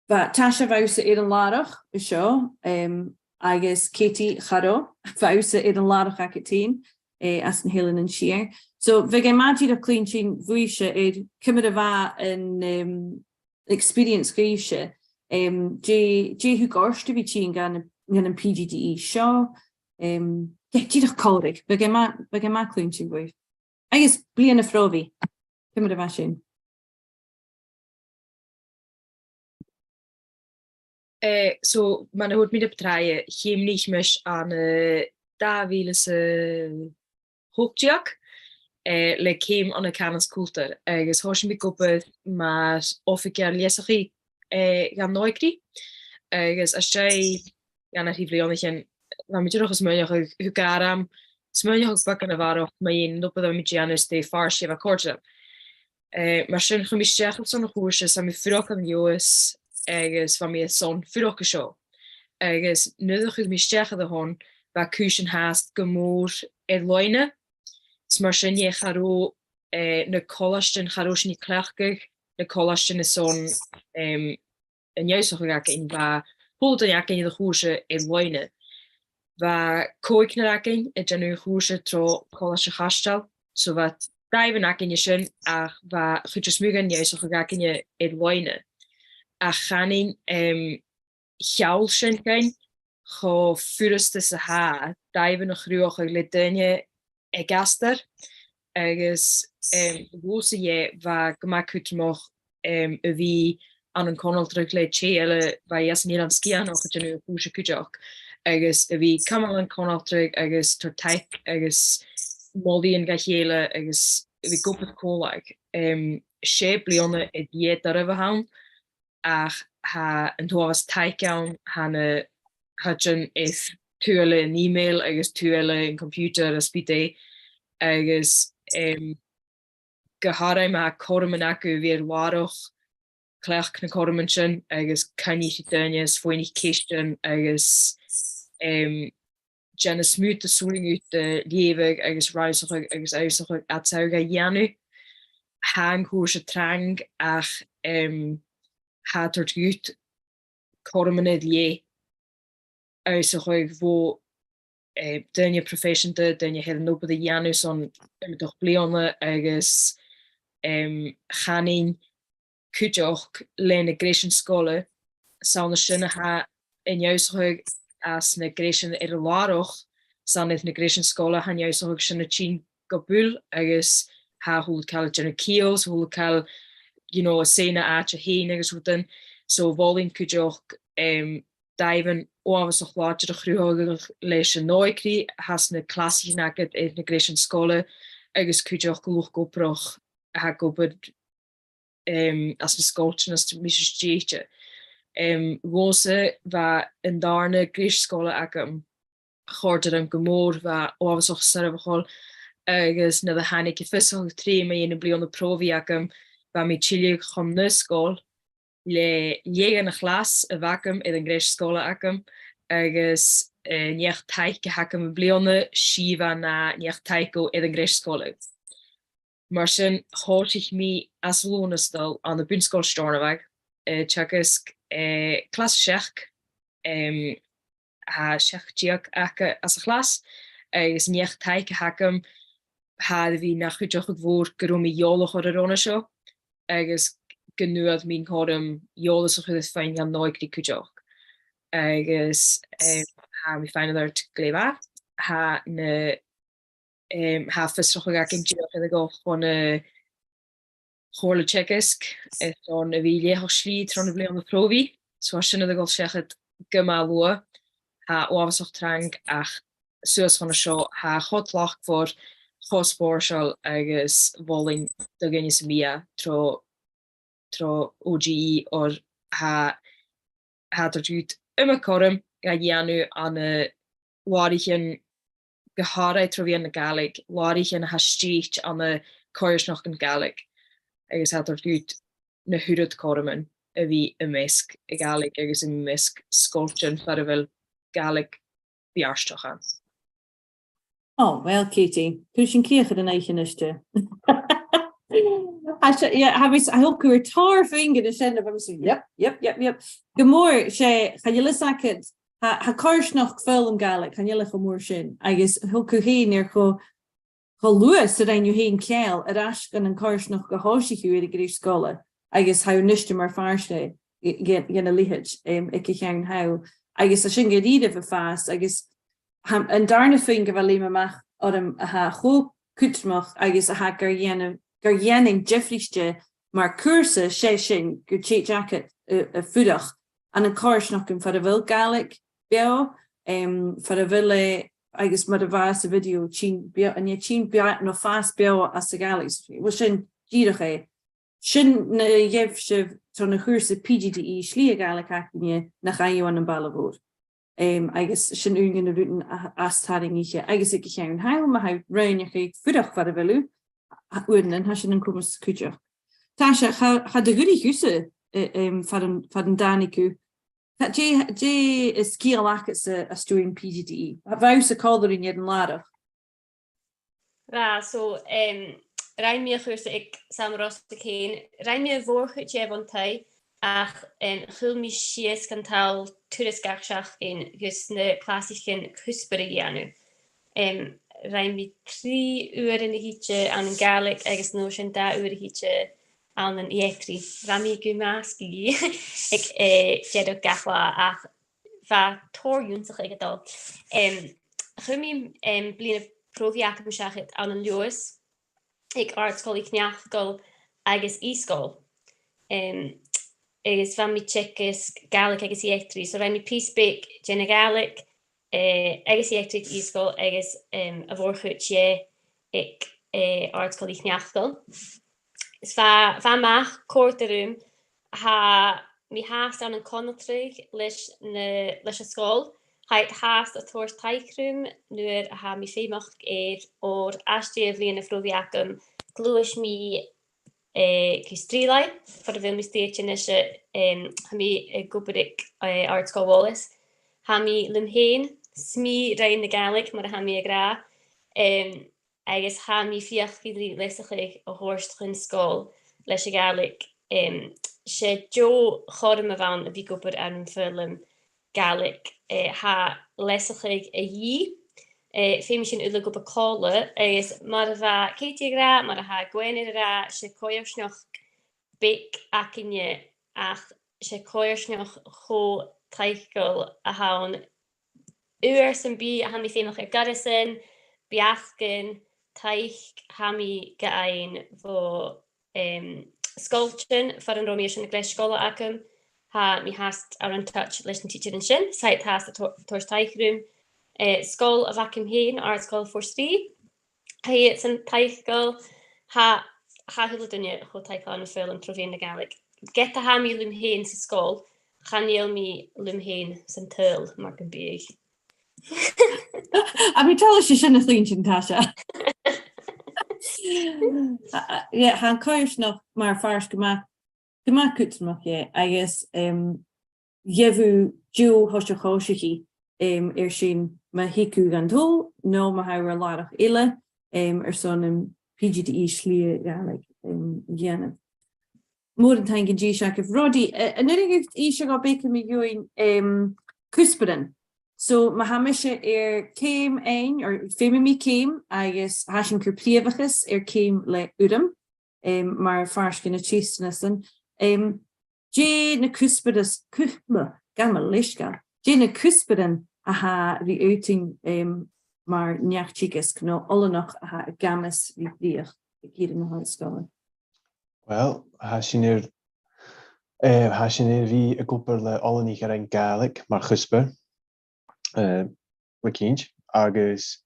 Bha Tasha, bha thusa air an làrach an seo, em, agus Katie, cha robh, bha thusa air an làrach agad fhèin, eh, anns na h-Eileanan Siar. So, bhiodh e math dìreach cluinntinn bhuaibhse air ciamar a bha an, em, experience dhuibhse, em, dè, dè thug ort a bhith a' tighinn dhan, dhan am PGDE seo, em, yeah, dìreach còmhradh, bhiodh e math, bhiodh e math cluinntinn bhuaibh. Agus bliadhna phròbhaidh, ciamar a bha sin? Eh, so, mar a thuirt mi na bu tràithe, cheumnaich mise ann an, eh, dà mhìle 's a h-ochd deug, eh, le ceum ann an Cànan is Cultar, agus thòisich mi ag obair mar oifigear leasachaidh, eh, dhan òigridh, agus às dèidh dhà no thrì bliadhnaichean, bha mi dìreach a' smaoineachadh, thug e orm smaoineachadh beagan a bharrachd mu dheidhinn an obair a bha mi a' dèanamh is dè a' phàirt a bha còrdadh rium. Eh, mar sin, chuir mi a-steach airson a' chùrsa, 's bha mi a' fuireach ann an Leòdhas agus bha mi airson fuireach an seo. Agus nuair a chuir mi a-steach air a shon, bha cùisean fhathast gu mòr air loidhne. Is mar sin dheth, cha robh, eh, na colaistean, cha robh sinn a' cleachdadh na colaistean airson, em, an ionnsachadh againn, bha a h-uile duine againn air a' chùrsa air loidhne. Bha còignear againn a' dèanamh a' chùrsa tro Cholaiste a' Chaisteil, so bha dàimhean againne an sin, ach bha a' chuid as motha dhen ionnsachadh againne air loidhne. Ach chanainn, em, sheall sin dhuinn cho furasta 's a tha dàimhean a chruthachadh le daoine aig astar, agus, em, dhòmhsa dheth, bha e gu math cudromach, em, a bhith ann an conaltradh le tè eile, bha e às an Eilean Sgitheanach a' dèanamh a' chùrsa cuideachd, agus a bhith a' cumail an conaltradh agus a' toirt taic agus molaidhean dha chèile agus a bhith ag obair còmhla. Em, 's e bliadhna a dh'fheumadh a bhith ann, ach tha an t-uabhas taic ann, tha na, tha sin air taobh eile an email agus taobh eile an computer is bidh e, agus, em, gu h-àraidh ma tha cothroman agaibh air làrach, cleachd na cothroman sin agus coinnich ri daoine is faighnichibh ceistean agus, em, dèan as motha as urrainn dhut de leughadh agus rannsachadh agus ionnsachadh fhad 's a tha thu ga dhèanamh. Tha an cùrsa trang ach, em, tha e a' toirt dhut cothroman air leth ionnsachadh bho, eh, daoine proifeiseanta, daoine a tha air an obair a dhèanamh son iomadach bliadhna agus, em, chanainn cuideachd leis na greisean sgoile, 's ann an sin a tha an ionnsachadh anns na greisean air an làrach, 's ann air na greisean sgoile a tha an ionnsachadh sin a' tighinn gu buil agus tha a h-uile càil a' dèanamh ciall, 's a h-uile càil, you know, a' seinn a àite fhèin agus rudan. So mholainn cuideachd, em, dàimhean uabhasach làidir a chruthachadh leis an òigridh, tha na clasaichean agad air na greisean sgoile agus cuideachd luchd-obrach a tha ag obair, em, anns na sgoiltean anns am bi sibh stèidhichte. Em, dhòmhsa bha an dàrna greis sgoile agam, chòrd e rium gu mòr, bha e uabhasach soirbheachail, agus nuair a thàinig am fiosrachadh tro mu dheidhinn am bliadhna pròbhaidh agam, bha mi a' tilleadh chun na sgoile le leth dhen a' chlas a bh' agam air an greis sgoile agam, agus, eh, an neach-taic a th' agam am-bliadhna, 's i a bha na neach-taic air an greis sgoile. Mar sin, thòisich mi às Lùnastal ann am Bun-sgoil Steòrnabhaigh, eh, teagasg, eh, clas a seachd, em, tha seachd deug aca anns a' chlas, agus an neach-taic a th' agam, tha e air a bhith na chuideachadh mhòr gun robh mi eòlach air an rann seo, agus gun d' fhuair mi an cothrom eòlas a chur air fhaighinn dhan òigridh cuideachd. Agus, em, tha mi a' faighneachd air adhart glè mhath, tha na em, tha fiosrachadh againn dìreach air a dhol chun a' chomhairle teagaisg, eh, airson a bhith leth-chèile tron a' bhliadhna phròbhaidh. So tha sin air a dhol seachad gu math luath. Tha e uabhasach trang, ach suas chun an seo, tha e cho tlachdmhor, cho spòrsail agus mholainn do dhuine sam bith tro tro O G E, oir tha, tha iad air a bhith uabhasach cothrom ga dhèanamh ann an làraichean, gu h-àraidh tro mheadhan na Gàidhlig, làraichean a tha stèidhichte ann an coimhearsnachdan Gàidhlig, agus tha iad air a bhith na h-uiread cothroman a bhith am measg a' Ghàidhlig agus am measg sgoiltean far a bheil Gàidhlig beartach ann. Oh, well, Katie, tha sinn a' cur an oidhche a-nis. Tha seo, yeah, tha mi, tha mi a' cur tòrr fhèin gu na sin, a bheil mi, yep, yep, yep, yep. Gu mòr, 's e, chan eil fhios agad, tha, tha coimhearsnachd foghlam Gàidhlig, chan eil e cho mòr sin, agus thug thu fhèin air cho, cho luath 's a rinn thu fhèin ceangal air ais gun an coimhearsnachd a thòisich thu air an greis sgoile, agus tha thu a-nis mar phàirt dheth, dhen, dhen a leithid, em, aig a' cheann thall. Agus tha sin gu dearbh a' fàs, agus tha, an dàrna puing a bha leam a-mach orm a tha cho cudromach agus a tha gar dèanamh, gar dèanamh diofraichte mar chùrsa, 's e sin gun tèid agad a, a' fuireach ann an coimhearsnachdan far a bheil Gàidhlig beò, em, far a bheil e, agus mar a bha sa video, tighinn beò, an e tighinn beò, no fàs beò às a' Ghàidhlig. Uill, sin dìreach e. Sin na gheibh sibh tro na chùrsa P G D E, slighe Gàidhlig againne, nach fhaigh thu ann am baile mhòr. Em, agus sin aon de na rudan a, as tarraingiche, agus aig a' cheann thall, ma tha thu roimheachadh fuireach far a bheil thu, a, uaireannan, tha sin an comas cuideachd. Tha seo, cha, cha do dh'fhuirich thusa, eh, em, far an, far an tàinig thu. Tha, dè, dè an sgeul agadsa às dèidh P G D E? Bha thusa còmhla rinn air an làrach. Bha, so, em, rinn mi a' chùrsa aig Sam Ross McCain, rinn mi a' mhòr-chuid dheth bhon taigh, ach, em, chuala mi sìos gun toil turas gach seachdain gus na clasaichean cuspair a dhèanamh. Em, rinn mi trì uairean a thìde ann an Gàidhlig agus an uair sin dà uair a thìde ann an eachdraidh. Bha mi gu math sgìth aig, eh, deireadh gach latha, ach bha tòrr ionnsachadh a' dol. Em, chuir mi, em, bliadhna pròbhaidh agam seachad ann an Leòdhas, aig Àrd-sgoil Uibhist an Eachail agus Ìosgoil. Em, agus bha mi a' teagasg Gàidhlig agus eachdraidh. So rinn mi pìos beag dhen a' Ghàidhlig, eh, agus eachdraidh aig Ìosgoil agus, em, a' mhòr-chuid dheth aig, eh, Àrd-sgoil Uibhist an Eachail. Is bha, bha e math, chòrd e rium, tha mi fhathast ann an conaltradh leis na, leis an sgoil. Tha iad fhathast a' toirt taic rium nuair a tha mi feumach air, oir às dèidh a' bhliadhna phròbhaidh agam, ghluais mi, eh, gu Strì Làithean, far a bheil mi stèidhichte a-nis, em, tha mi ag obair aig, eh, Àrd-sgoil Wallace. Tha mi leam fhèin, 's mi a rinn na Gàidhlig, mar a tha mi ag ràdh. Em, agus tha mi a' feuchainn ri leasachadh a thoirt chun sgoil leis a' Ghàidhlig. Em, 's e deagh chothrom a bh' ann a bhith ag obair ann am foghlam Gàidhlig, eh, tha leasachadh a dhìth. Eh, feumaidh sinn uile obair còmhla, agus mar a bha Katie ag ràdh, mar a tha Gwen ag ràdh, 's e coimhearsnachd beag againne, ach 's e coimhearsnachd cho taiceil a th' ann. Uair sam bith a tha mi feumach air goireasan, beachdan, taic, tha mi ga fhaighinn bho, em, sgoiltean far an robh mi airson a' ghreis sgoile agam. Tha mi fhathast air an touch leis na tidsearan sin, 's tha iad fhathast a' to-, toirt taic rium. Eh, sgoil a bh' agam fhèin, Àrd-sgoil Phort Rìgh. Tha iadsan taiceil, tha, tha a h-uile duine cho taiceil ann am foghlam tro mheadhan na Gàidhlig. Ged a tha mi leam fhèin san sgoil, chan eil mi leam fhèin san t-saoghal mar gum biodh. Tha mi toilichte sin a chluinntinn, Tasha. A, a, yeah, tha an coimhearsnachd mar phàirt gu math, gu math cudromach, yeah, agus, em, gheibh thu deagh thoiseach-tòiseachaidh, em, air sin ma thig thu dhan t-Sabhal, no ma tha thu air làrach eile, em, airson am PGDE Slighe Ghàidhlig, em, a dhèanamh. Mòran taing an dithis agaibh, Roddy. Eh, an urrainn dhut innse dhuinn beagan mu dheidhinn, em, cuspairean? So, ma tha mise air ceum fhaighinn, or feumaidh mi ceum, agus tha sinn a' cur prìomhachas air ceum le urram, em, mar phàirt de na teisteanasan. Em, dè na cuspairean, cus-, blah, gabh mo leisgeul. Dè na cuspairean a tha ri fhaotainn, em, mar neach-teagaisg no oileanach a tha ag amas ri dreuchd aig ìre na h-oilscoile? Well, tha sinn air, eh, tha sinn air a bhith ag obair le oileanaich a rinn Gàidhlig mar chuspair, eh, le cinnt, agus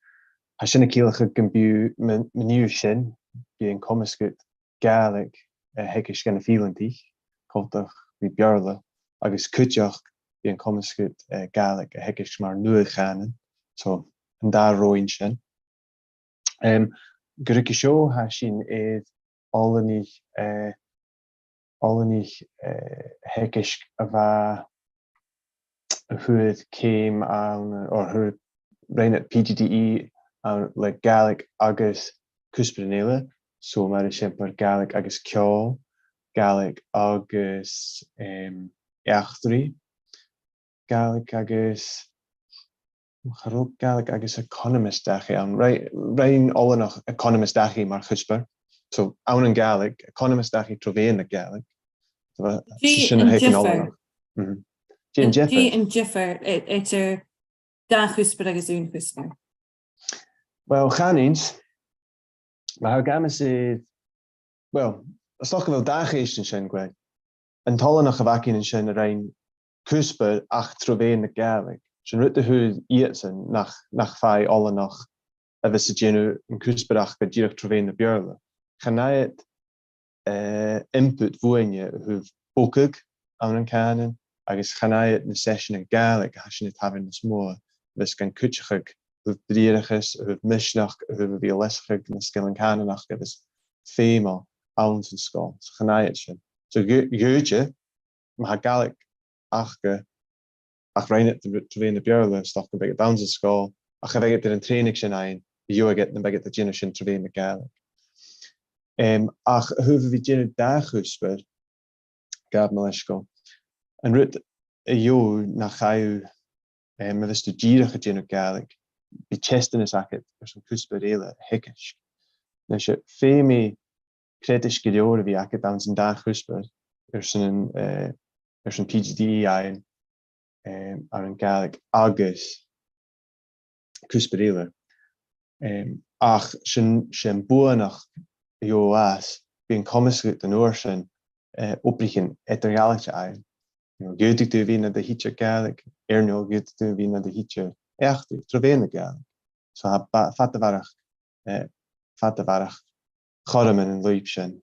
tha sin a' ciallachadh gum bi, mun, mun fhiamhair sin, bidh an comas agad Gàidhlig a theagasg dha na fileantaich, coltach ri Beurla, agus cuideachd bidh an comas agad, eh, Gàidhlig a theagasg mar nuadh-chànain. So, an dà roghainn sin. Em, gu ruige seo, tha sinn air oileanaich, eh, oileanaich, eh, theagasg a bha, a fhuair ceum ann, or a fhuair, rinn iad PGDE ann le Gàidhlig agus cuspairean eile. So, mar eisimpleir, Gàidhlig agus ceòl, Gàidhlig agus, em, eachdraidh, Gàidhlig agus, cha robh Gàidhlig agus eaconamais dachaigh ann. Rinn, rinn oileanach eaconamais dachaigh mar chuspair. So, ann an Gàidhlig, eaconamais dachaigh tro mheadhan na Gàidhlig. So, dè 's e sin a th' aig an diofar? Oileanach. Mhm. Dè an diofar? Dè an diofar e-, eadar dà chuspair agus aon chuspair? Well, chanainn-sa, ma tha thu ag amas air, well, 's dòcha gu bheil dà cheist an sin, Gwen. An t-oileanach a bh' againn an sin a rinn cuspair ach tro mheadhan na Gàidhlig. 'S e an rud a thuirt iadsan, nach, nach fhaigh oileanach a bhios a' dèanamh an cuspair aca dìreach tro mheadhan na Beurla. Chan fhaigh iad, eh, input bhuainne a thaobh bogadh ann an cànan, agus chan fhaigh iad na seiseanan Gàidhlig a tha sinn a' tabhann nas motha, a bhios gan cuideachadh a thaobh briathrachas, a thaobh misneachd, a thaobh a bhith a' leasachadh na sgilean cànain aca a bhios feumail anns an sgoil. So chan fhaigh iad sin. So dh'fha-, dh'fhaodte, ma tha Gàidhlig aca, ach rinn iad tro mheadhan na Beurla, 's dòcha gum biodh iad anns an sgoil, ach cha bhiodh iad air an trèanadh sin fhaighinn, gheibheadh iad, nam biodh iad a' dèanamh sin tro mheadhan na Gàidhlig. Em, ach a thaobh a bhith a' dèanamh dà chuspair, gabh mo leisgeul, an rud a gheibh thu nach fhaigh thu, em, ma bhios tu dìreach a' dèanamh Gàidhlig, bidh teisteanas agad airson cuspair eile a theagasg. Nise, feumaidh creideas gu leòr a bhith agad anns an dà chuspair airson an, eh, airson PGDE fhaighinn, em, ann an Gàidhlig agus cuspair eile. Em, ach sin, sin buannachd a gheibh thu às, bidh an comas agad an uair sin, eh, obraichean eadar-dhealaichte fhaighinn. You know, dh'fhaodadh tu a bhith nad thidsear Gàidhlig, air neo dh'fhaodadh tu a bhith nad thidsear eachdraidh, tro mheadhan na Gàidhlig. So tha ba-, fada a bharrachd, eh, fada a bharrachd chothroman an lùib sin,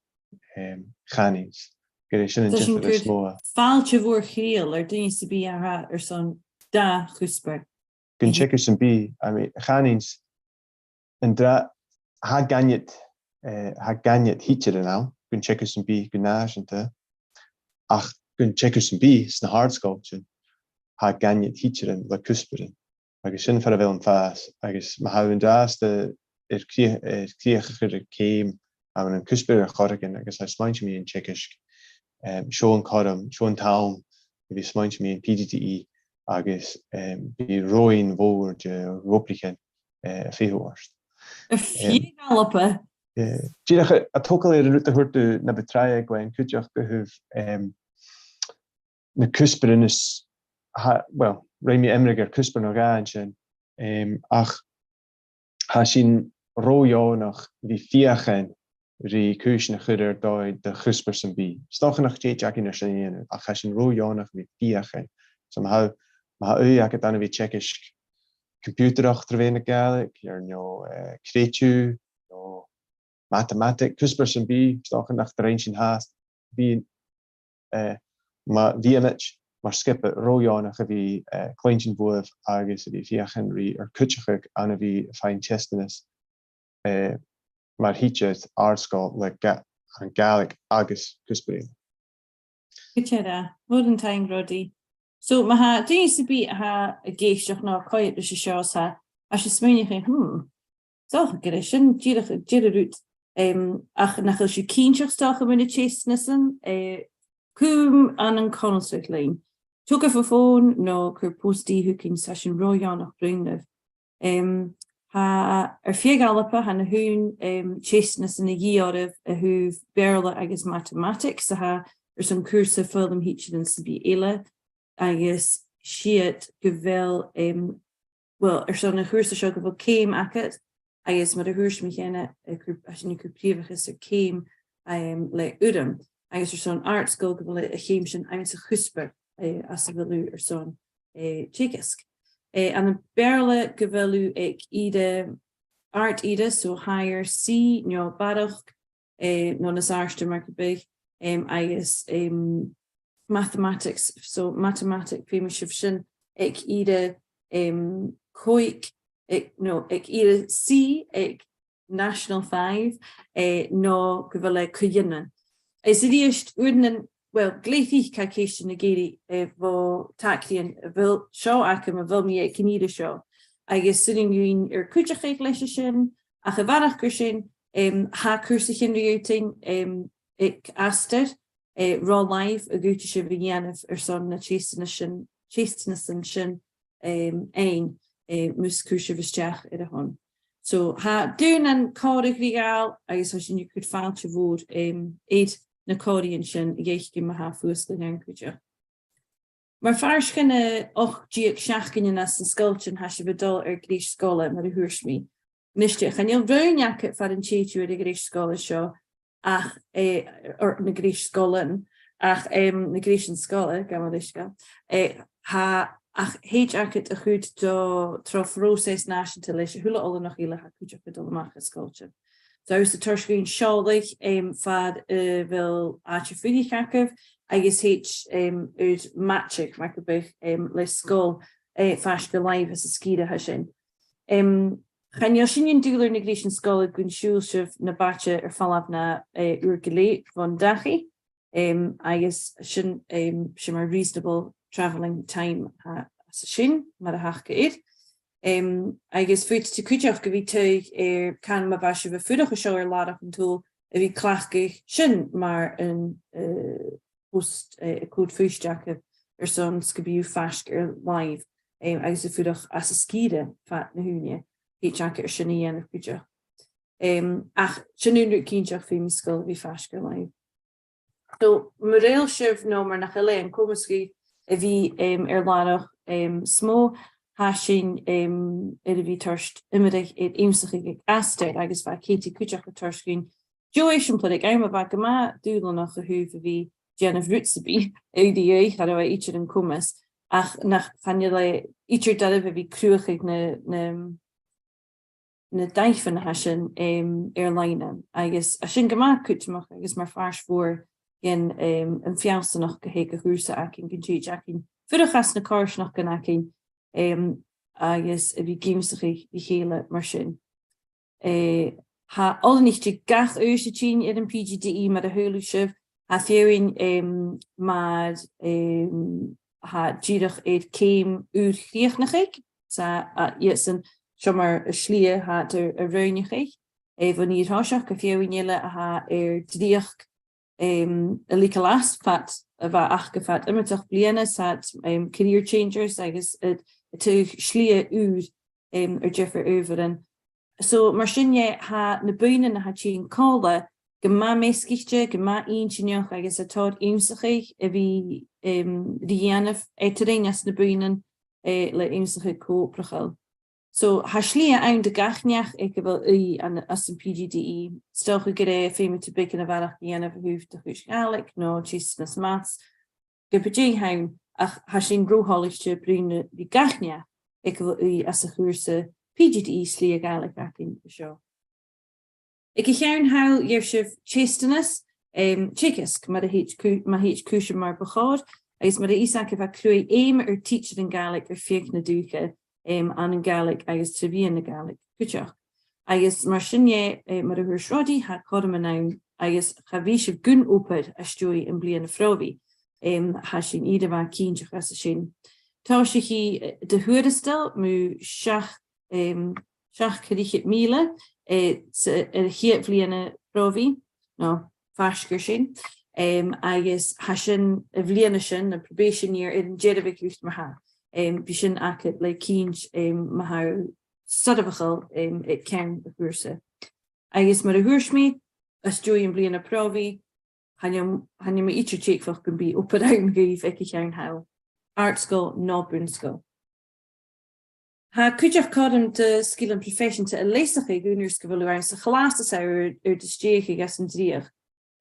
em, chanainn-sa. Gur e sin an diofar as motha. Fàilte mhòr chridheil air duine sam bith a tha airson dà chuspair. Gun teagamh sam bith, I mean, chanainn-sa, an dra-, tha gainnead, eh, tha gainnead thidsearan ann, gun teagamh sam bith, gu nàiseanta, ach gun teagamh sam bith, sna h-àrd-sgoiltean, tha gainnead thidsearan le cuspairean. Agus sin far a bheil am fàs, agus ma tha thu an-dràsta air cri-, air crìoch a chur air ceum, ann an cuspair air choreigin, agus tha smaointinn mu dheidhinn teagasg, em, seo an cothrom, seo an t-àm a bhith smaointinn mu dheidhinn PGDE, agus, em, bidh roghainn mhòr de dh'obraichean, eh, a' feitheamh ort. Air feadh Alba. Eh, dìreach a, a' togail air an rud a thuirt thu na bu tràithe, Gwen, cuideachd a thaobh, em, na cuspairean is, tha, well, rinn mi iomradh air cuspair no dhà an sin, em, ach tha sinn ro dheònach a bhith a' feuchainn ri cùisean a chur air dòigh de chuspair sam bith. 'S dòcha nach tèid againn air sin a dhèanamh, ach tha sinn ro dheònach a bhith a' feuchainn. So ma tha, ma tha ùidh agad ann a bhith a' teagasg coimpiutaireachd tro mheadhan na Gàidhlig, air neo, eh, creideamh, no matamataig, cuspair sam bith, 's dòcha nach do rinn sinn fhathast, bidh, eh, ma bhithimid mar sgioba ro dheònach a bhith, eh, cluinntinn bhuaibh agus a bhith a' feuchainn ri ur cuideachadh ann a bhith a' faighinn teisteanas, eh, mar thidsear àrd-sgoile le Ga-, an Gàidhlig agus cuspair eile. Gu dearbh, mòran taing, Roddy. So, ma tha duine sam bith a tha ag èisteachd no a' coimhead ris an seo, 's tha, tha sibh a' smaoineachadh, hmm, 's dòcha gur e sin dìreach, dìreach rud, em, ach nach eil sibh cinnteach 's dòcha mu na teisteanasan, eh, cùm ann an conaltradh leinn. Togaibh am fòn no cuir post-d thugainn, 's tha sinn ro dheònach bruidhinn ribh. Em, tha, air feadh Alba, tha na h-aon, em, teisteanasan a dhìth oirbh a thaobh Beurla agus mathematics, a tha airson cùrsa foghlam thidsearan sam bith eile, agus 's iad gu bheil, em, well, airson a' chùrsa seo gu bheil ceum agad, agus mar a thuirt mi cheana, a' cur-, tha sinn a' cur prìomhachas air ceum, em, le urram, agus airson àrd-sgoil gu bheil a' cheum sin anns a' chuspair, eh, anns a bheil thu airson, eh, teagasg. Eh, ann am Beurla gu bheil thu aig ìre, àrd ìre, so higher C no barrachd, eh, no nas àirde mar gum biodh, em, agus, em, mathematics, so mathematics, feumaidh sibh sin aig ìre, em, còig, aig, no, aig ìre C, aig National Five, eh, no gu bheil e co-ionann. Is a-rithist, uaireannan, well, glè thric tha ceistean ag èirigh, eh, bho tagraithean a bheil seo agam, a bheil mi aig an ìre seo. Agus 's urrainn dhuinn ur cuideachadh leis a sin, ach a bharrachd air sin, em, tha cùrsaichean ri fhaotainn, em, aig Astar, eh, ro làimh a dh'fhaodadh sibh a dhèanamh airson na teisteanas sin, teisteanasan sin, em, fhaighinn, eh, mus cuir sibh a-steach air a shon. So, tha daonnan còmhraidh ri ghabhail agus tha sinn a' cur fàilte mhòr, em, air na còmhraidhean sin a dh'fhaicinn ma tha fuasgladh ann cuideachd. Mar phàirt dhen ochd deug seachdainean anns na sgoiltean, tha sibh a' dol air greis sgoile, mar a thuirt mi. Nise, chan eil roghainn agad far an tèid thu air a' ghreis sgoile seo, ach, eh, or na greis sgoilean, ach, em, na greisean sgoile, gabh mo leisgeul, eh, tha, ach thèid agad a chur do, tro phròiseas nàiseanta leis a h-uile oileanach eile a tha cuideachd a' dol a-mach à sgoiltean. So, tha thusa a' toirt dhuinn seòladh, em, far a bheil àite-fuirich agaibh, agus thèid, em, ur maide, mar gum biodh, em, le sgoil, eh, faisg air làimh anns an sgìre a tha sin. Em, chan eil sinn an dùil air na greisean sgoile gun siubhail sibh na b' fhaide air falbh na, eh, uair gu leth bhon dachaigh. Em, agus sin, em, 's e mar reasonable travelling time a, às a sin, mar a thachras. Em, agus faodaidh tu cuideachd a bhith taghadh air, can ma bha sibh a' fuireach an seo air làrach an t-Sabhail, a bhith a' cleachdadh sin mar an, eh, post, eh, a' còrr-phuinnsean aca airson 's gum bi thu faisg air làimh, em, agus a' fuireach anns an sgìre fad na h-ùine, thèid agad air sin a dhèanamh cuideachd. Em, ach sin aon rud cinnteach, feumaidh sgoil a bhith faisg air làimh. So, mura h-eil sibh no mura h-eil e an comas dhuibh a bhith, em, air làrach, em, 's motha, tha sinn, em, air a bhith a' toirt iomradh air ionnsachadh aig Astar agus bha Katie cuideachd a' toirt dhuinn deagh eisimpleir aig àm a bha gu math dùbhlanach a thaobh a bhith a' dèanamh rud sam bith, a dh'aithghearr, cha robh e idir an comas, ach nach, chan eil e idir doirbh a bhith a' cruthachadh na, na, na dàimhean a tha sin, em, air-loidhne. Agus tha sin gu math cudromach agus mar phàirt mhòr dhen, em, am feallsanachd a th' aig a' chùrsa againn, gun tèid againn fuireach anns na coimhearsnachdan againn, em, agus a bhith ag ionnsachadh ri chèile mar sin. Eh, tha oileanaich de gach aois a' tighinn air a' P G D E mar a shaoileadh sibh, tha feadhainn, em, mar, em, tha dìreach air ceum ùr chrìochnachadh, 's a, a, iadsan, seo mar an slighe a tha iad air a roghnachaidh, eh, bhon fhìor thoiseach, gu feadhainn eile a tha air dreuchd, em, a leigeil às fad a bha aca fad iomadach bliadhna, 's iad, em, career changers agus a, a' taghadh slighe ùr, em, air diofar adhbharan. So, mar sin dheth, tha na buidhnean a tha a' tighinn còmhla gu math measgaichte, gu math inntinneach agus a' toirt ionnsachadh a bhith, em, ri dhèanamh eadarainn anns na buidhnean, eh, le ionnsachadh co-obrachail. So, tha slighe ann do gach neach aig a bheil ùidh ann, anns a' P G D E. 'S dòcha gur e, feumaidh tu beagan a bharrachd a dhèanamh a thaobh do chuid Gàidhlig no teisteanas maths, ge b' e dè th' ann, ach tha sinn ro thoilichte bruidhinn ri gach neach aig a bheil ùidh anns a' chùrsa P G D E slighe Gàidhlig againn an seo. Aig a' cheann thall gheibh sibh teisteanas, em, teagaisg, mar a thèid cù-, ma thèid cùisean mar bu chòir, agus mar a tha fhios agaibh, tha cruaidh fheum air tidsearan Gàidhlig air feadh na dùthcha, em, ann an Gàidhlig agus tro mheadhan na Gàidhlig cuideachd. Agus mar sin dheth, eh, mar a thuirt Roddy, tha cothroman ann, agus cha bhi sibh gun obair às dèidh am bliadhna phròbhaidh. Em, tha sinn air a bhith cinnteach às a sin. Tòisichidh, eh, de thuarastal mu seach, em, seachd air fhichead mìle, eh, sa, air a' chiad bhliadhna phròbhaidh, no, faisg air sin. Em, agus tha sin a' bhliadhna sin, na probation year, air an dearbhadh dhut ma-thà. Em, bidh sin agad le cinnt, em, ma tha thu soirbheachail, em, aig ceann a' chùrsa. Agus mar a thuirt mi, às dèidh am bliadhna phròbhaidh, chan eil, chan eil mi idir teagmhach gum bi obair ann dhuibh aig a' cheann thall, àrd-sgoil no bun-sgoil. Tha cuideachd cothrom do sgilean proifeiseanta a leasachadh aon uair 's gu bheil thu anns a' chlas as àbhaist air do stèidheachadh anns an dreuchd.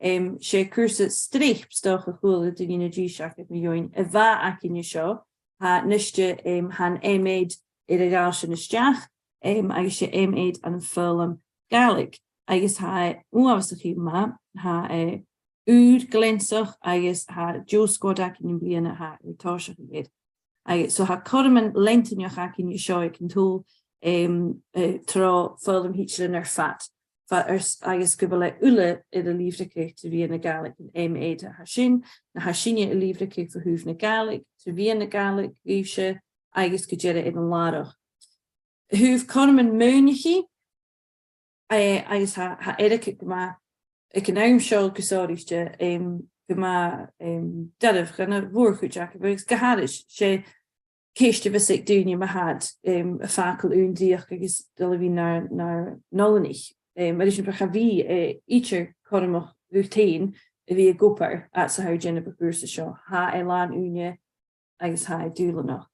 Em, 's e cùrsa streap, 's dòcha, a chuala daoine na dìth seachad mu dheidhinn a bh' againne seo. Tha a-niste, em, tha an M.Ed air a ghabhail sin a-steach, em, agus 's e M.Ed ann am foghlam Gàidhlig, agus tha e uabhasach math, tha e ùr, gleansach, agus tha deagh sguad againn am-bliadhna a tha air tòiseachadh air. Agus so tha cothroman leantainneach againn an seo aig an t-Sabhal, em, eh, tro fhoghlam thidsearan air fad. Fa-, air s-, agus gu bheil e uile air a lìbhrigeadh tro mheadhan na Gàidhlig, an M.Ed a tha sin, na tha sinne a' lìbhrigeadh fo thaobh na Gàidhlig, tro mheadhan na Gàidhlig, dhìse, agus gu dearbh air an làrach. Tha cothroman maoineachaidh, eh, agus tha, tha airgead gu math, aig an àm seo gu sònraichte, em, gu math, em, doirbh dhan a' mhòr-chuid agaibh, agus gu h-àraidh, 's e ceist a bhios aig daoine ma tha iad, em, a' fàgail aon dreuchd agus a' dol a bhith nar, nar n-oileanaich. Em, mar eisimpleir, cha bhi, eh, idir cothromach dhut fhèin a bhith ag obair fhad 's a tha thu a' dèanamh a' chùrsa seo. Tha e làn-ùine agus tha e dùbhlanach.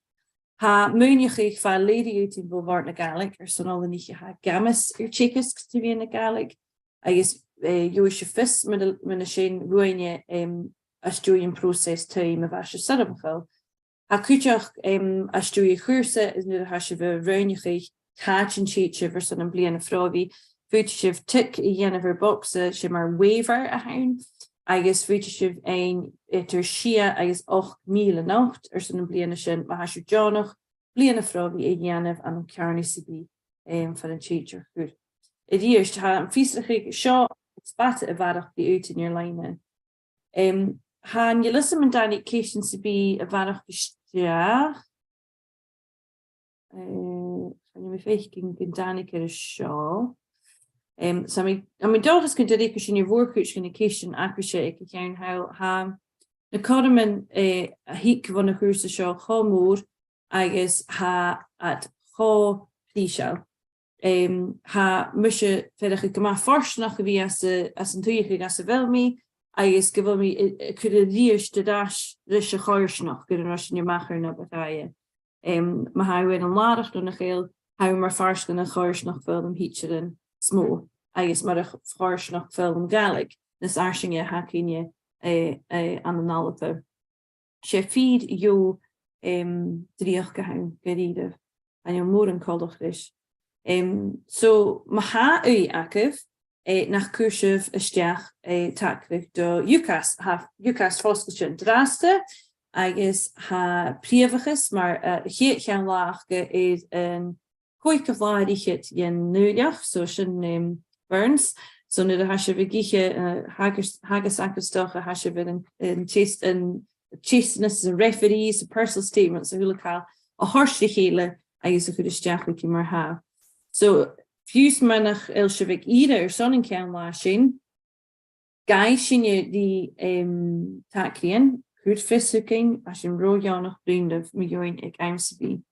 Tha maoineachaidh fo lèiriotan bho Bhòrd na Gàidhlig airson oileanaich a tha ag amas air teagasg tro mheadhan na Gàidhlig, agus, eh, gheibh sibh fios mu, mu dheidhinn sin uaine, em, às dèidh am pròiseas taghaidh ma bhios sibh soirbheachail. Tha cuideachd, em, às dèidh a' chùrsa, is nuair a tha sibh a' roghnachaidh càit an tèid sibh airson am bliadhna phròbhaidh, faodaidh sibh tic a dhèanamh air bogsa, 's e mar waiver a th' ann, agus faodaidh sibh fhaighinn eadar sia agus ochd mìle not airson am bliadhna sin, ma tha sibh deònach bliadhna phròbhaidh a dhèanamh ann an ceàrnaidh sam bith, em, far an tèid ur cùrsa. A-rithist, tha am fiosrachadh seo spadte a bharrachd ri fhaotainn air-loidhne. Em, chan eil fhios agam an tàinig ceistean sam bith a bharrachd a-steach. Eh, chan eil mi a' faicinn gun tàinig air seo. Em, so tha mi, tha mi an dòchas gun do ruig sinn a' mhòr-chuid de na ceistean agaibhse aig a' cheann thall. Tha na cothroman, eh, a thig bhon a' chùrsa seo cho mòr agus tha iad cho prìseil. Em, tha mise a' faireachdainn gu math fortanach a bhith anns a', anns an t-suidheachadh anns a bheil mi, agus gu bheil mi a', a' cur a-rithist air ais ris a' choimhearsnachd, gun robh sinn a-mach air na bu tràithe. Em, ma tha thu air an làrach no nach eil, tha thu mar phàirt dhen a' choimhearsnachd foghlam thidsearan as motha, agus mar a' ch-, choimhearsnachd foghlam Gàidhlig nas fharsainge a th' againne, eh, eh, ann an Alba. 'S e fìor dheagh, em, dhreuchd a th' ann dha-rìribh. Chan eil mòran coltach ris. Em, so, ma tha ùidh agaibh, eh, nach cuir sibh a-steach, eh, tagradh do UCAS. Tha UCAS fosgailte an-dràsta, agus tha prìomhachas mar, eh, a' chiad cheann-là aca air an còigeamh latha air fhichead dhen Iuchar, so sin, em, Burns. So nuair a tha sibh ag ithe, eh, haggis, haggis agaibh, 's dòcha, tha sibh air an, an test, an teisteanas, an referees, an personal statements, a h-uile càil a thoirt ri chèile agus a chur a-steach thugaibh mar-thà. So, fiù 's mura h-eil sibh ag iarraidh airson an ceann-là sin, gabhaidh sinne ri, em, tagradh, cuir fios thugainn, tha sinn ro dheònach bruidhinn ribh mu dheidhinn aig àm sam bith.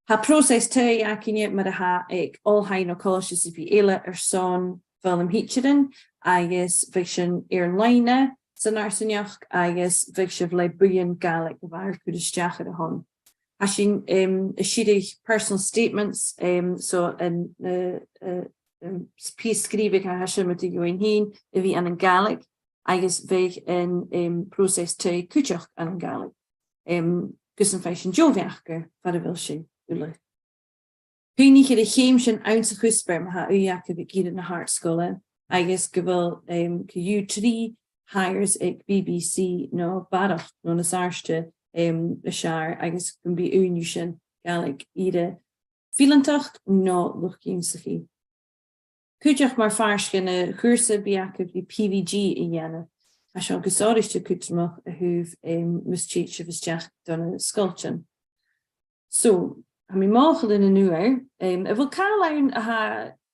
Tha pròiseas taghaidh againne mar a tha aig oilthigh no colaiste sam bith eile airson foghlam thidsearan, agus bhiodh sin air-loidhne san fharsaingeachd, agus bhiodh sibh le buidheann Gàidhlig a bharrachd a chur a-steach air a shon. Tha sinn, em, a' sireadh personal statements, em, so an, eh, eh, em, s-, pìos sgrìobhaidh a tha sibh a' dol a dhèanamh fhèin a bhith ann an Gàidhlig, agus bhiodh an, em, pròiseas taghaidh cuideachd ann an Gàidhlig. Em, gus am faigh sinn deagh bheachd air far a bheil sinn uile. Cuimhnich air a' cheum sin anns a' chuspair ma tha ùidh agaibh aig ìre na h-àrd-sgoile, agus gu bheil, em, co-dhiù trì hires aig B B C no barrachd no nas àirde, em, as fheàrr, agus gum bi ùine sin Gàidhlig ìre fileantachd no luchd-ionnsachaidh. cuideachd mar phàirt dhen a' chùrsa, bidh agaibh ri P V G a dhèanamh. Tha seo gu sònraichte cudromach a thaobh, em, mus tèid sibh a-steach dha na sgoiltean. So, tha mi mothachail air an uair, em, a bheil càil ann a tha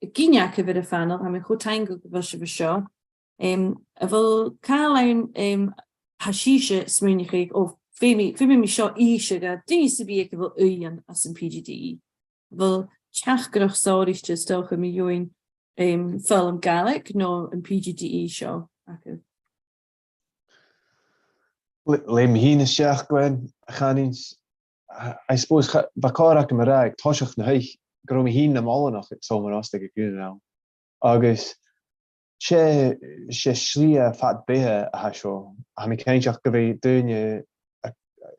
ag innse agaibh air a' phanail, tha mi cho taingeil gu bheil sibh an seo. Em, a bheil càil ann, em, tha sibhse a' smaoineachadh, o, feumaidh, feumaidh mi seo innse dha duine sam bith aig a bheil ùidh ann anns a' P G D E. A bheil teachdaireachd sònraichte, is dòcha, mu dheidhinn, em, foghlam Gàidhlig no am P G D E seo agaibh? Le, leum mi fhìn a-steach, Gwen, a Chatrìona. I, I suppose, cha, bha còir agam a ràdh aig toiseach na h-oidhche gun robh mi fhìn nam oileanach aig Sabhal Mòr Ostaig aig aon àm. Agus 's e, 's e slighe fad beatha a tha seo. Tha mi cinnteach gu bheil daoine a,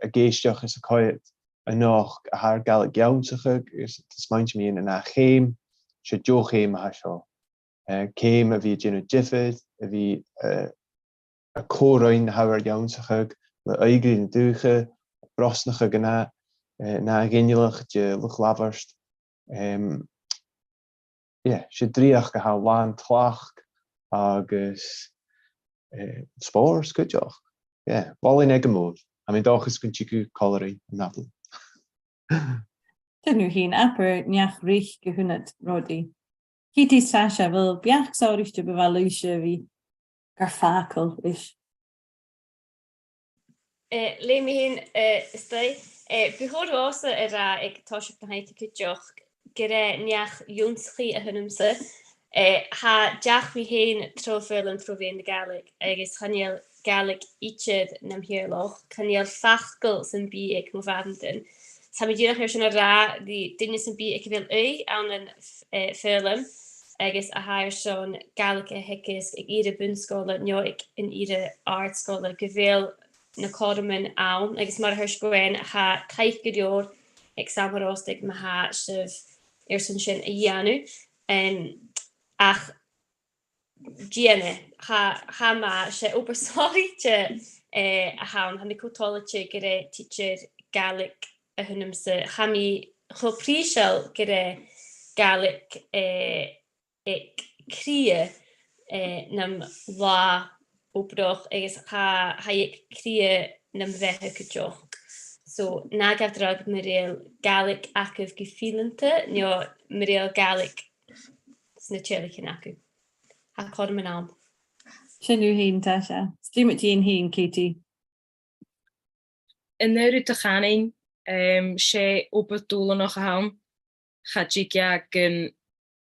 ag èisteachd is a' coimhead a-nochd a tha air Gàidhlig ionnsachadh, agus tha mi a' smaointinn mu dheidhinn an ath cheum, 's e deagh cheum a tha seo. Eh, ceum a bhith a' dèanamh diofar, a bhith, eh, a' co-roinn na tha thu air ionnsachadh, le oighreachd na dùthcha, brosnachadh an a-, eh, an ath ghinealach de luchd-labhairt. Em, yeah, 's e dreuchd a tha làn tlachd agus, eh, spòrs cuideachd. Yeah, mholainn aige mòr. Tha mi an dòchas gun tig thu còmhla rinn an ath-bhliadhna. Sin thu fhèin, abair neach-reic a th' annad, Roddy. Katie, Sasha, a bheil beachd sònraichte bu mhath leibhse a bhith gar fàgail ris? Eh, leum mi fhìn, eh, a-staigh. Eh, bu chòir dhòmhsa a ràdh aig toiseach na h-oidhche cuideachd gur e neach-ionnsachaidh a th' annamsa. Eh, tha deach mi fhèin tro fhoghlam tro mheadhan na Gàidhlig, agus chan eil Gàidhlig idir nam theaghlach, chan eil facal sam bith aig mo phàrantan. Tha mi dìreach airson a ràdh ri duine sam bith aig a bheil ùidh ann an, eh, foghlam, agus a tha airson Gàidhlig a theagasg aig ìre bun-sgoile no aig an ìre àrd-sgoile, gu bheil na cothroman ann, agus mar a thuirt Gwen, tha taic gu leòr aig Sabhal Mòr Ostaig ma tha sibh airson sin a dhèanamh. Em, ach dèan e, tha, tha e math, 's e obair sònraichte, eh, a th' ann. Tha mi cho toilichte gur e tidsear Gàidhlig a th' annamsa. Tha mi cho prìseil gur e Gàidhlig, eh, aig cridhe, eh, nam latha obrach, agus tha, tha i aig cridhe nam bheatha cuideachd. So, na gabh dragh mura bheil Gàidhlig agaibh gu fileanta, no mura bheil Gàidhlig sna teaghlaichean agaibh. Tha cothroman ann. Sin thu fhèin, Sasha. 'S dè mu do dheidhinn fhèin, Katie? An aon rud a chanainn, em, 's e obair dùbhlanach a th' ann. Cha tig e gun,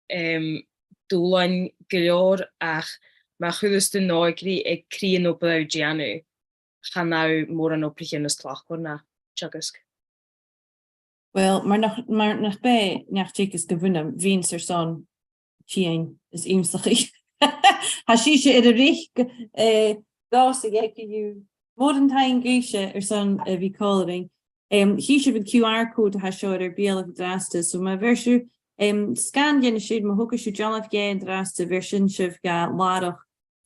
em, dùbhlan gu leòr, ach ma chuireas tu an òigridh aig cridhe an obair a tha thu a' dèanamh, chan fhaigh thu mòran obraichean nas tlachdmhor na teagasg. Uill, mar nach, mar nach b' e neach-teagaisg a bh' annam, bhithinn-sa airson tighinn is ionnsachadh. Tha sibhse air a reic, eh, dhòmhsa aige dhiubh. Mòran taing dhuibhse airson a bhith còmhla rinn. Em, chì sibh an Q R code a tha seo air ar beulaibh an-dràsta. So ma bheir sibh, em, sgan dheth an sin, ma thogras sibh dealbh dheth an-dràsta, bheir sin sibh gu làrach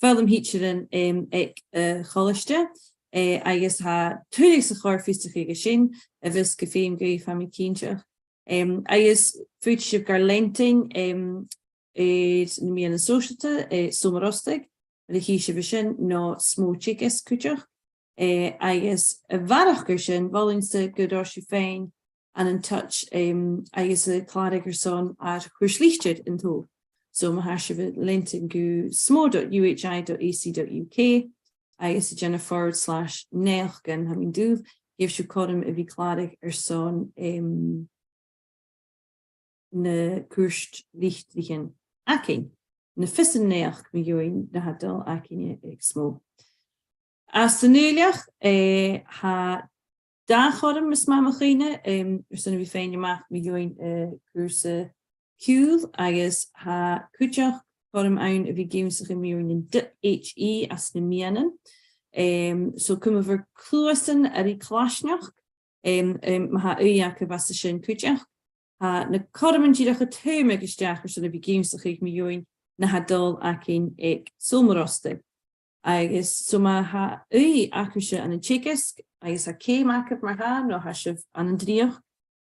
foghlam thidsearan, em, aig, eh, a' cholaiste, eh, agus tha tuilleadh sa chor fiosrachaidh air sin a bhios gu feum gaoth, tha mi cinnteach. Em, agus faodaidh sibh gar leantainn, em, air na meadhanan sòisealta, eh, Sabhal Mòr Ostaig, mar a chì sibh an sin, no Smò Teagaisg cuideachd. Eh, agus a bharrachd air sin, mholainn-sa gun robh sibh fhèin ann an touch, em, agus a' clàradh airson ar Chuairt Litir an t-Sabhail. So ma tha sibh a' leantainn gu smo dot U H I dot A C dot U K agus a' dèanamh forward slash naidheachdan, tha mi an dùil gheibh sibh cothrom a bhith a' clàradh airson, em, na cuairt litrichean againn, na fios an naidheachd mu dheidhinn na tha dol againne aig Smo. Anns an Ùillach, eh, tha dà chothrom, mas math mo chuimhne, em, airson a bhith faighinn a-mach mu dheidhinn, eh, cùrsa ciùil, agus tha cuideachd cothrom ann a bhith ag ionnsachadh mu dheidhinn an D H E anns na meadhanan. Em, so cumaibh ur cluasan air a' chlaisneachd, em, em, ma tha ùidh agaibh anns a sin cuideachd. Tha na cothroman dìreach a' toirt a-steach airson a bhith ag ionnsachadh mu dheidhinn na tha dol againn aig Sabhal Mòr Ostaig. Agus so ma tha ùidh agaibhse ann an teagasg, agus tha ceum agaibh mar-thà, no tha sibh ann an dreuchd,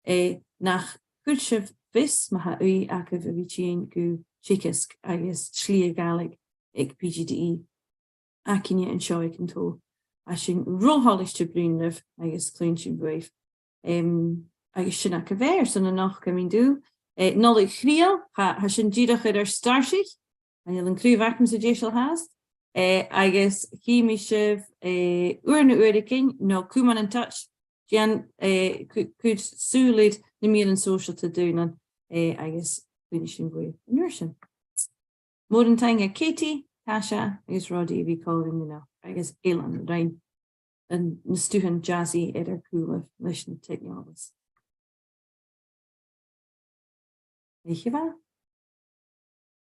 eh, nach cuir sibh fios ma tha ùidh agaibh a bhith a' tighinn gu teagasg agus slighe Gàidhlig aig PGDE againne an seo aig an t-Sabhal. Tha sinn ro thoilichte bruidhinn ribh agus cluinn sinn bhuaibh. Em, agus sin agaibh e airson a-nochd, tha mi an dùil. Eh, Nollaig Chridheil, tha, tha sin dìreach air ar startaich. Chan eil an craobh agamsa deiseil fhathast. Eh, agus chì mi sibh, eh, uair no uaireigin, no come on in touch. Dèan, eh, cu-, cuir sùil air na meadhanan sòisealta daonnan, eh, agus cluinnidh sinn bhuaibh an uair sin. Mòran taing air Katie, Tasha agus Roddy a bhith còmhla rinn a-nochd, agus Ailean a rinn an, na stuthan jazzy air ar cùlaibh leis na teicneòlas. Oidhche mhath.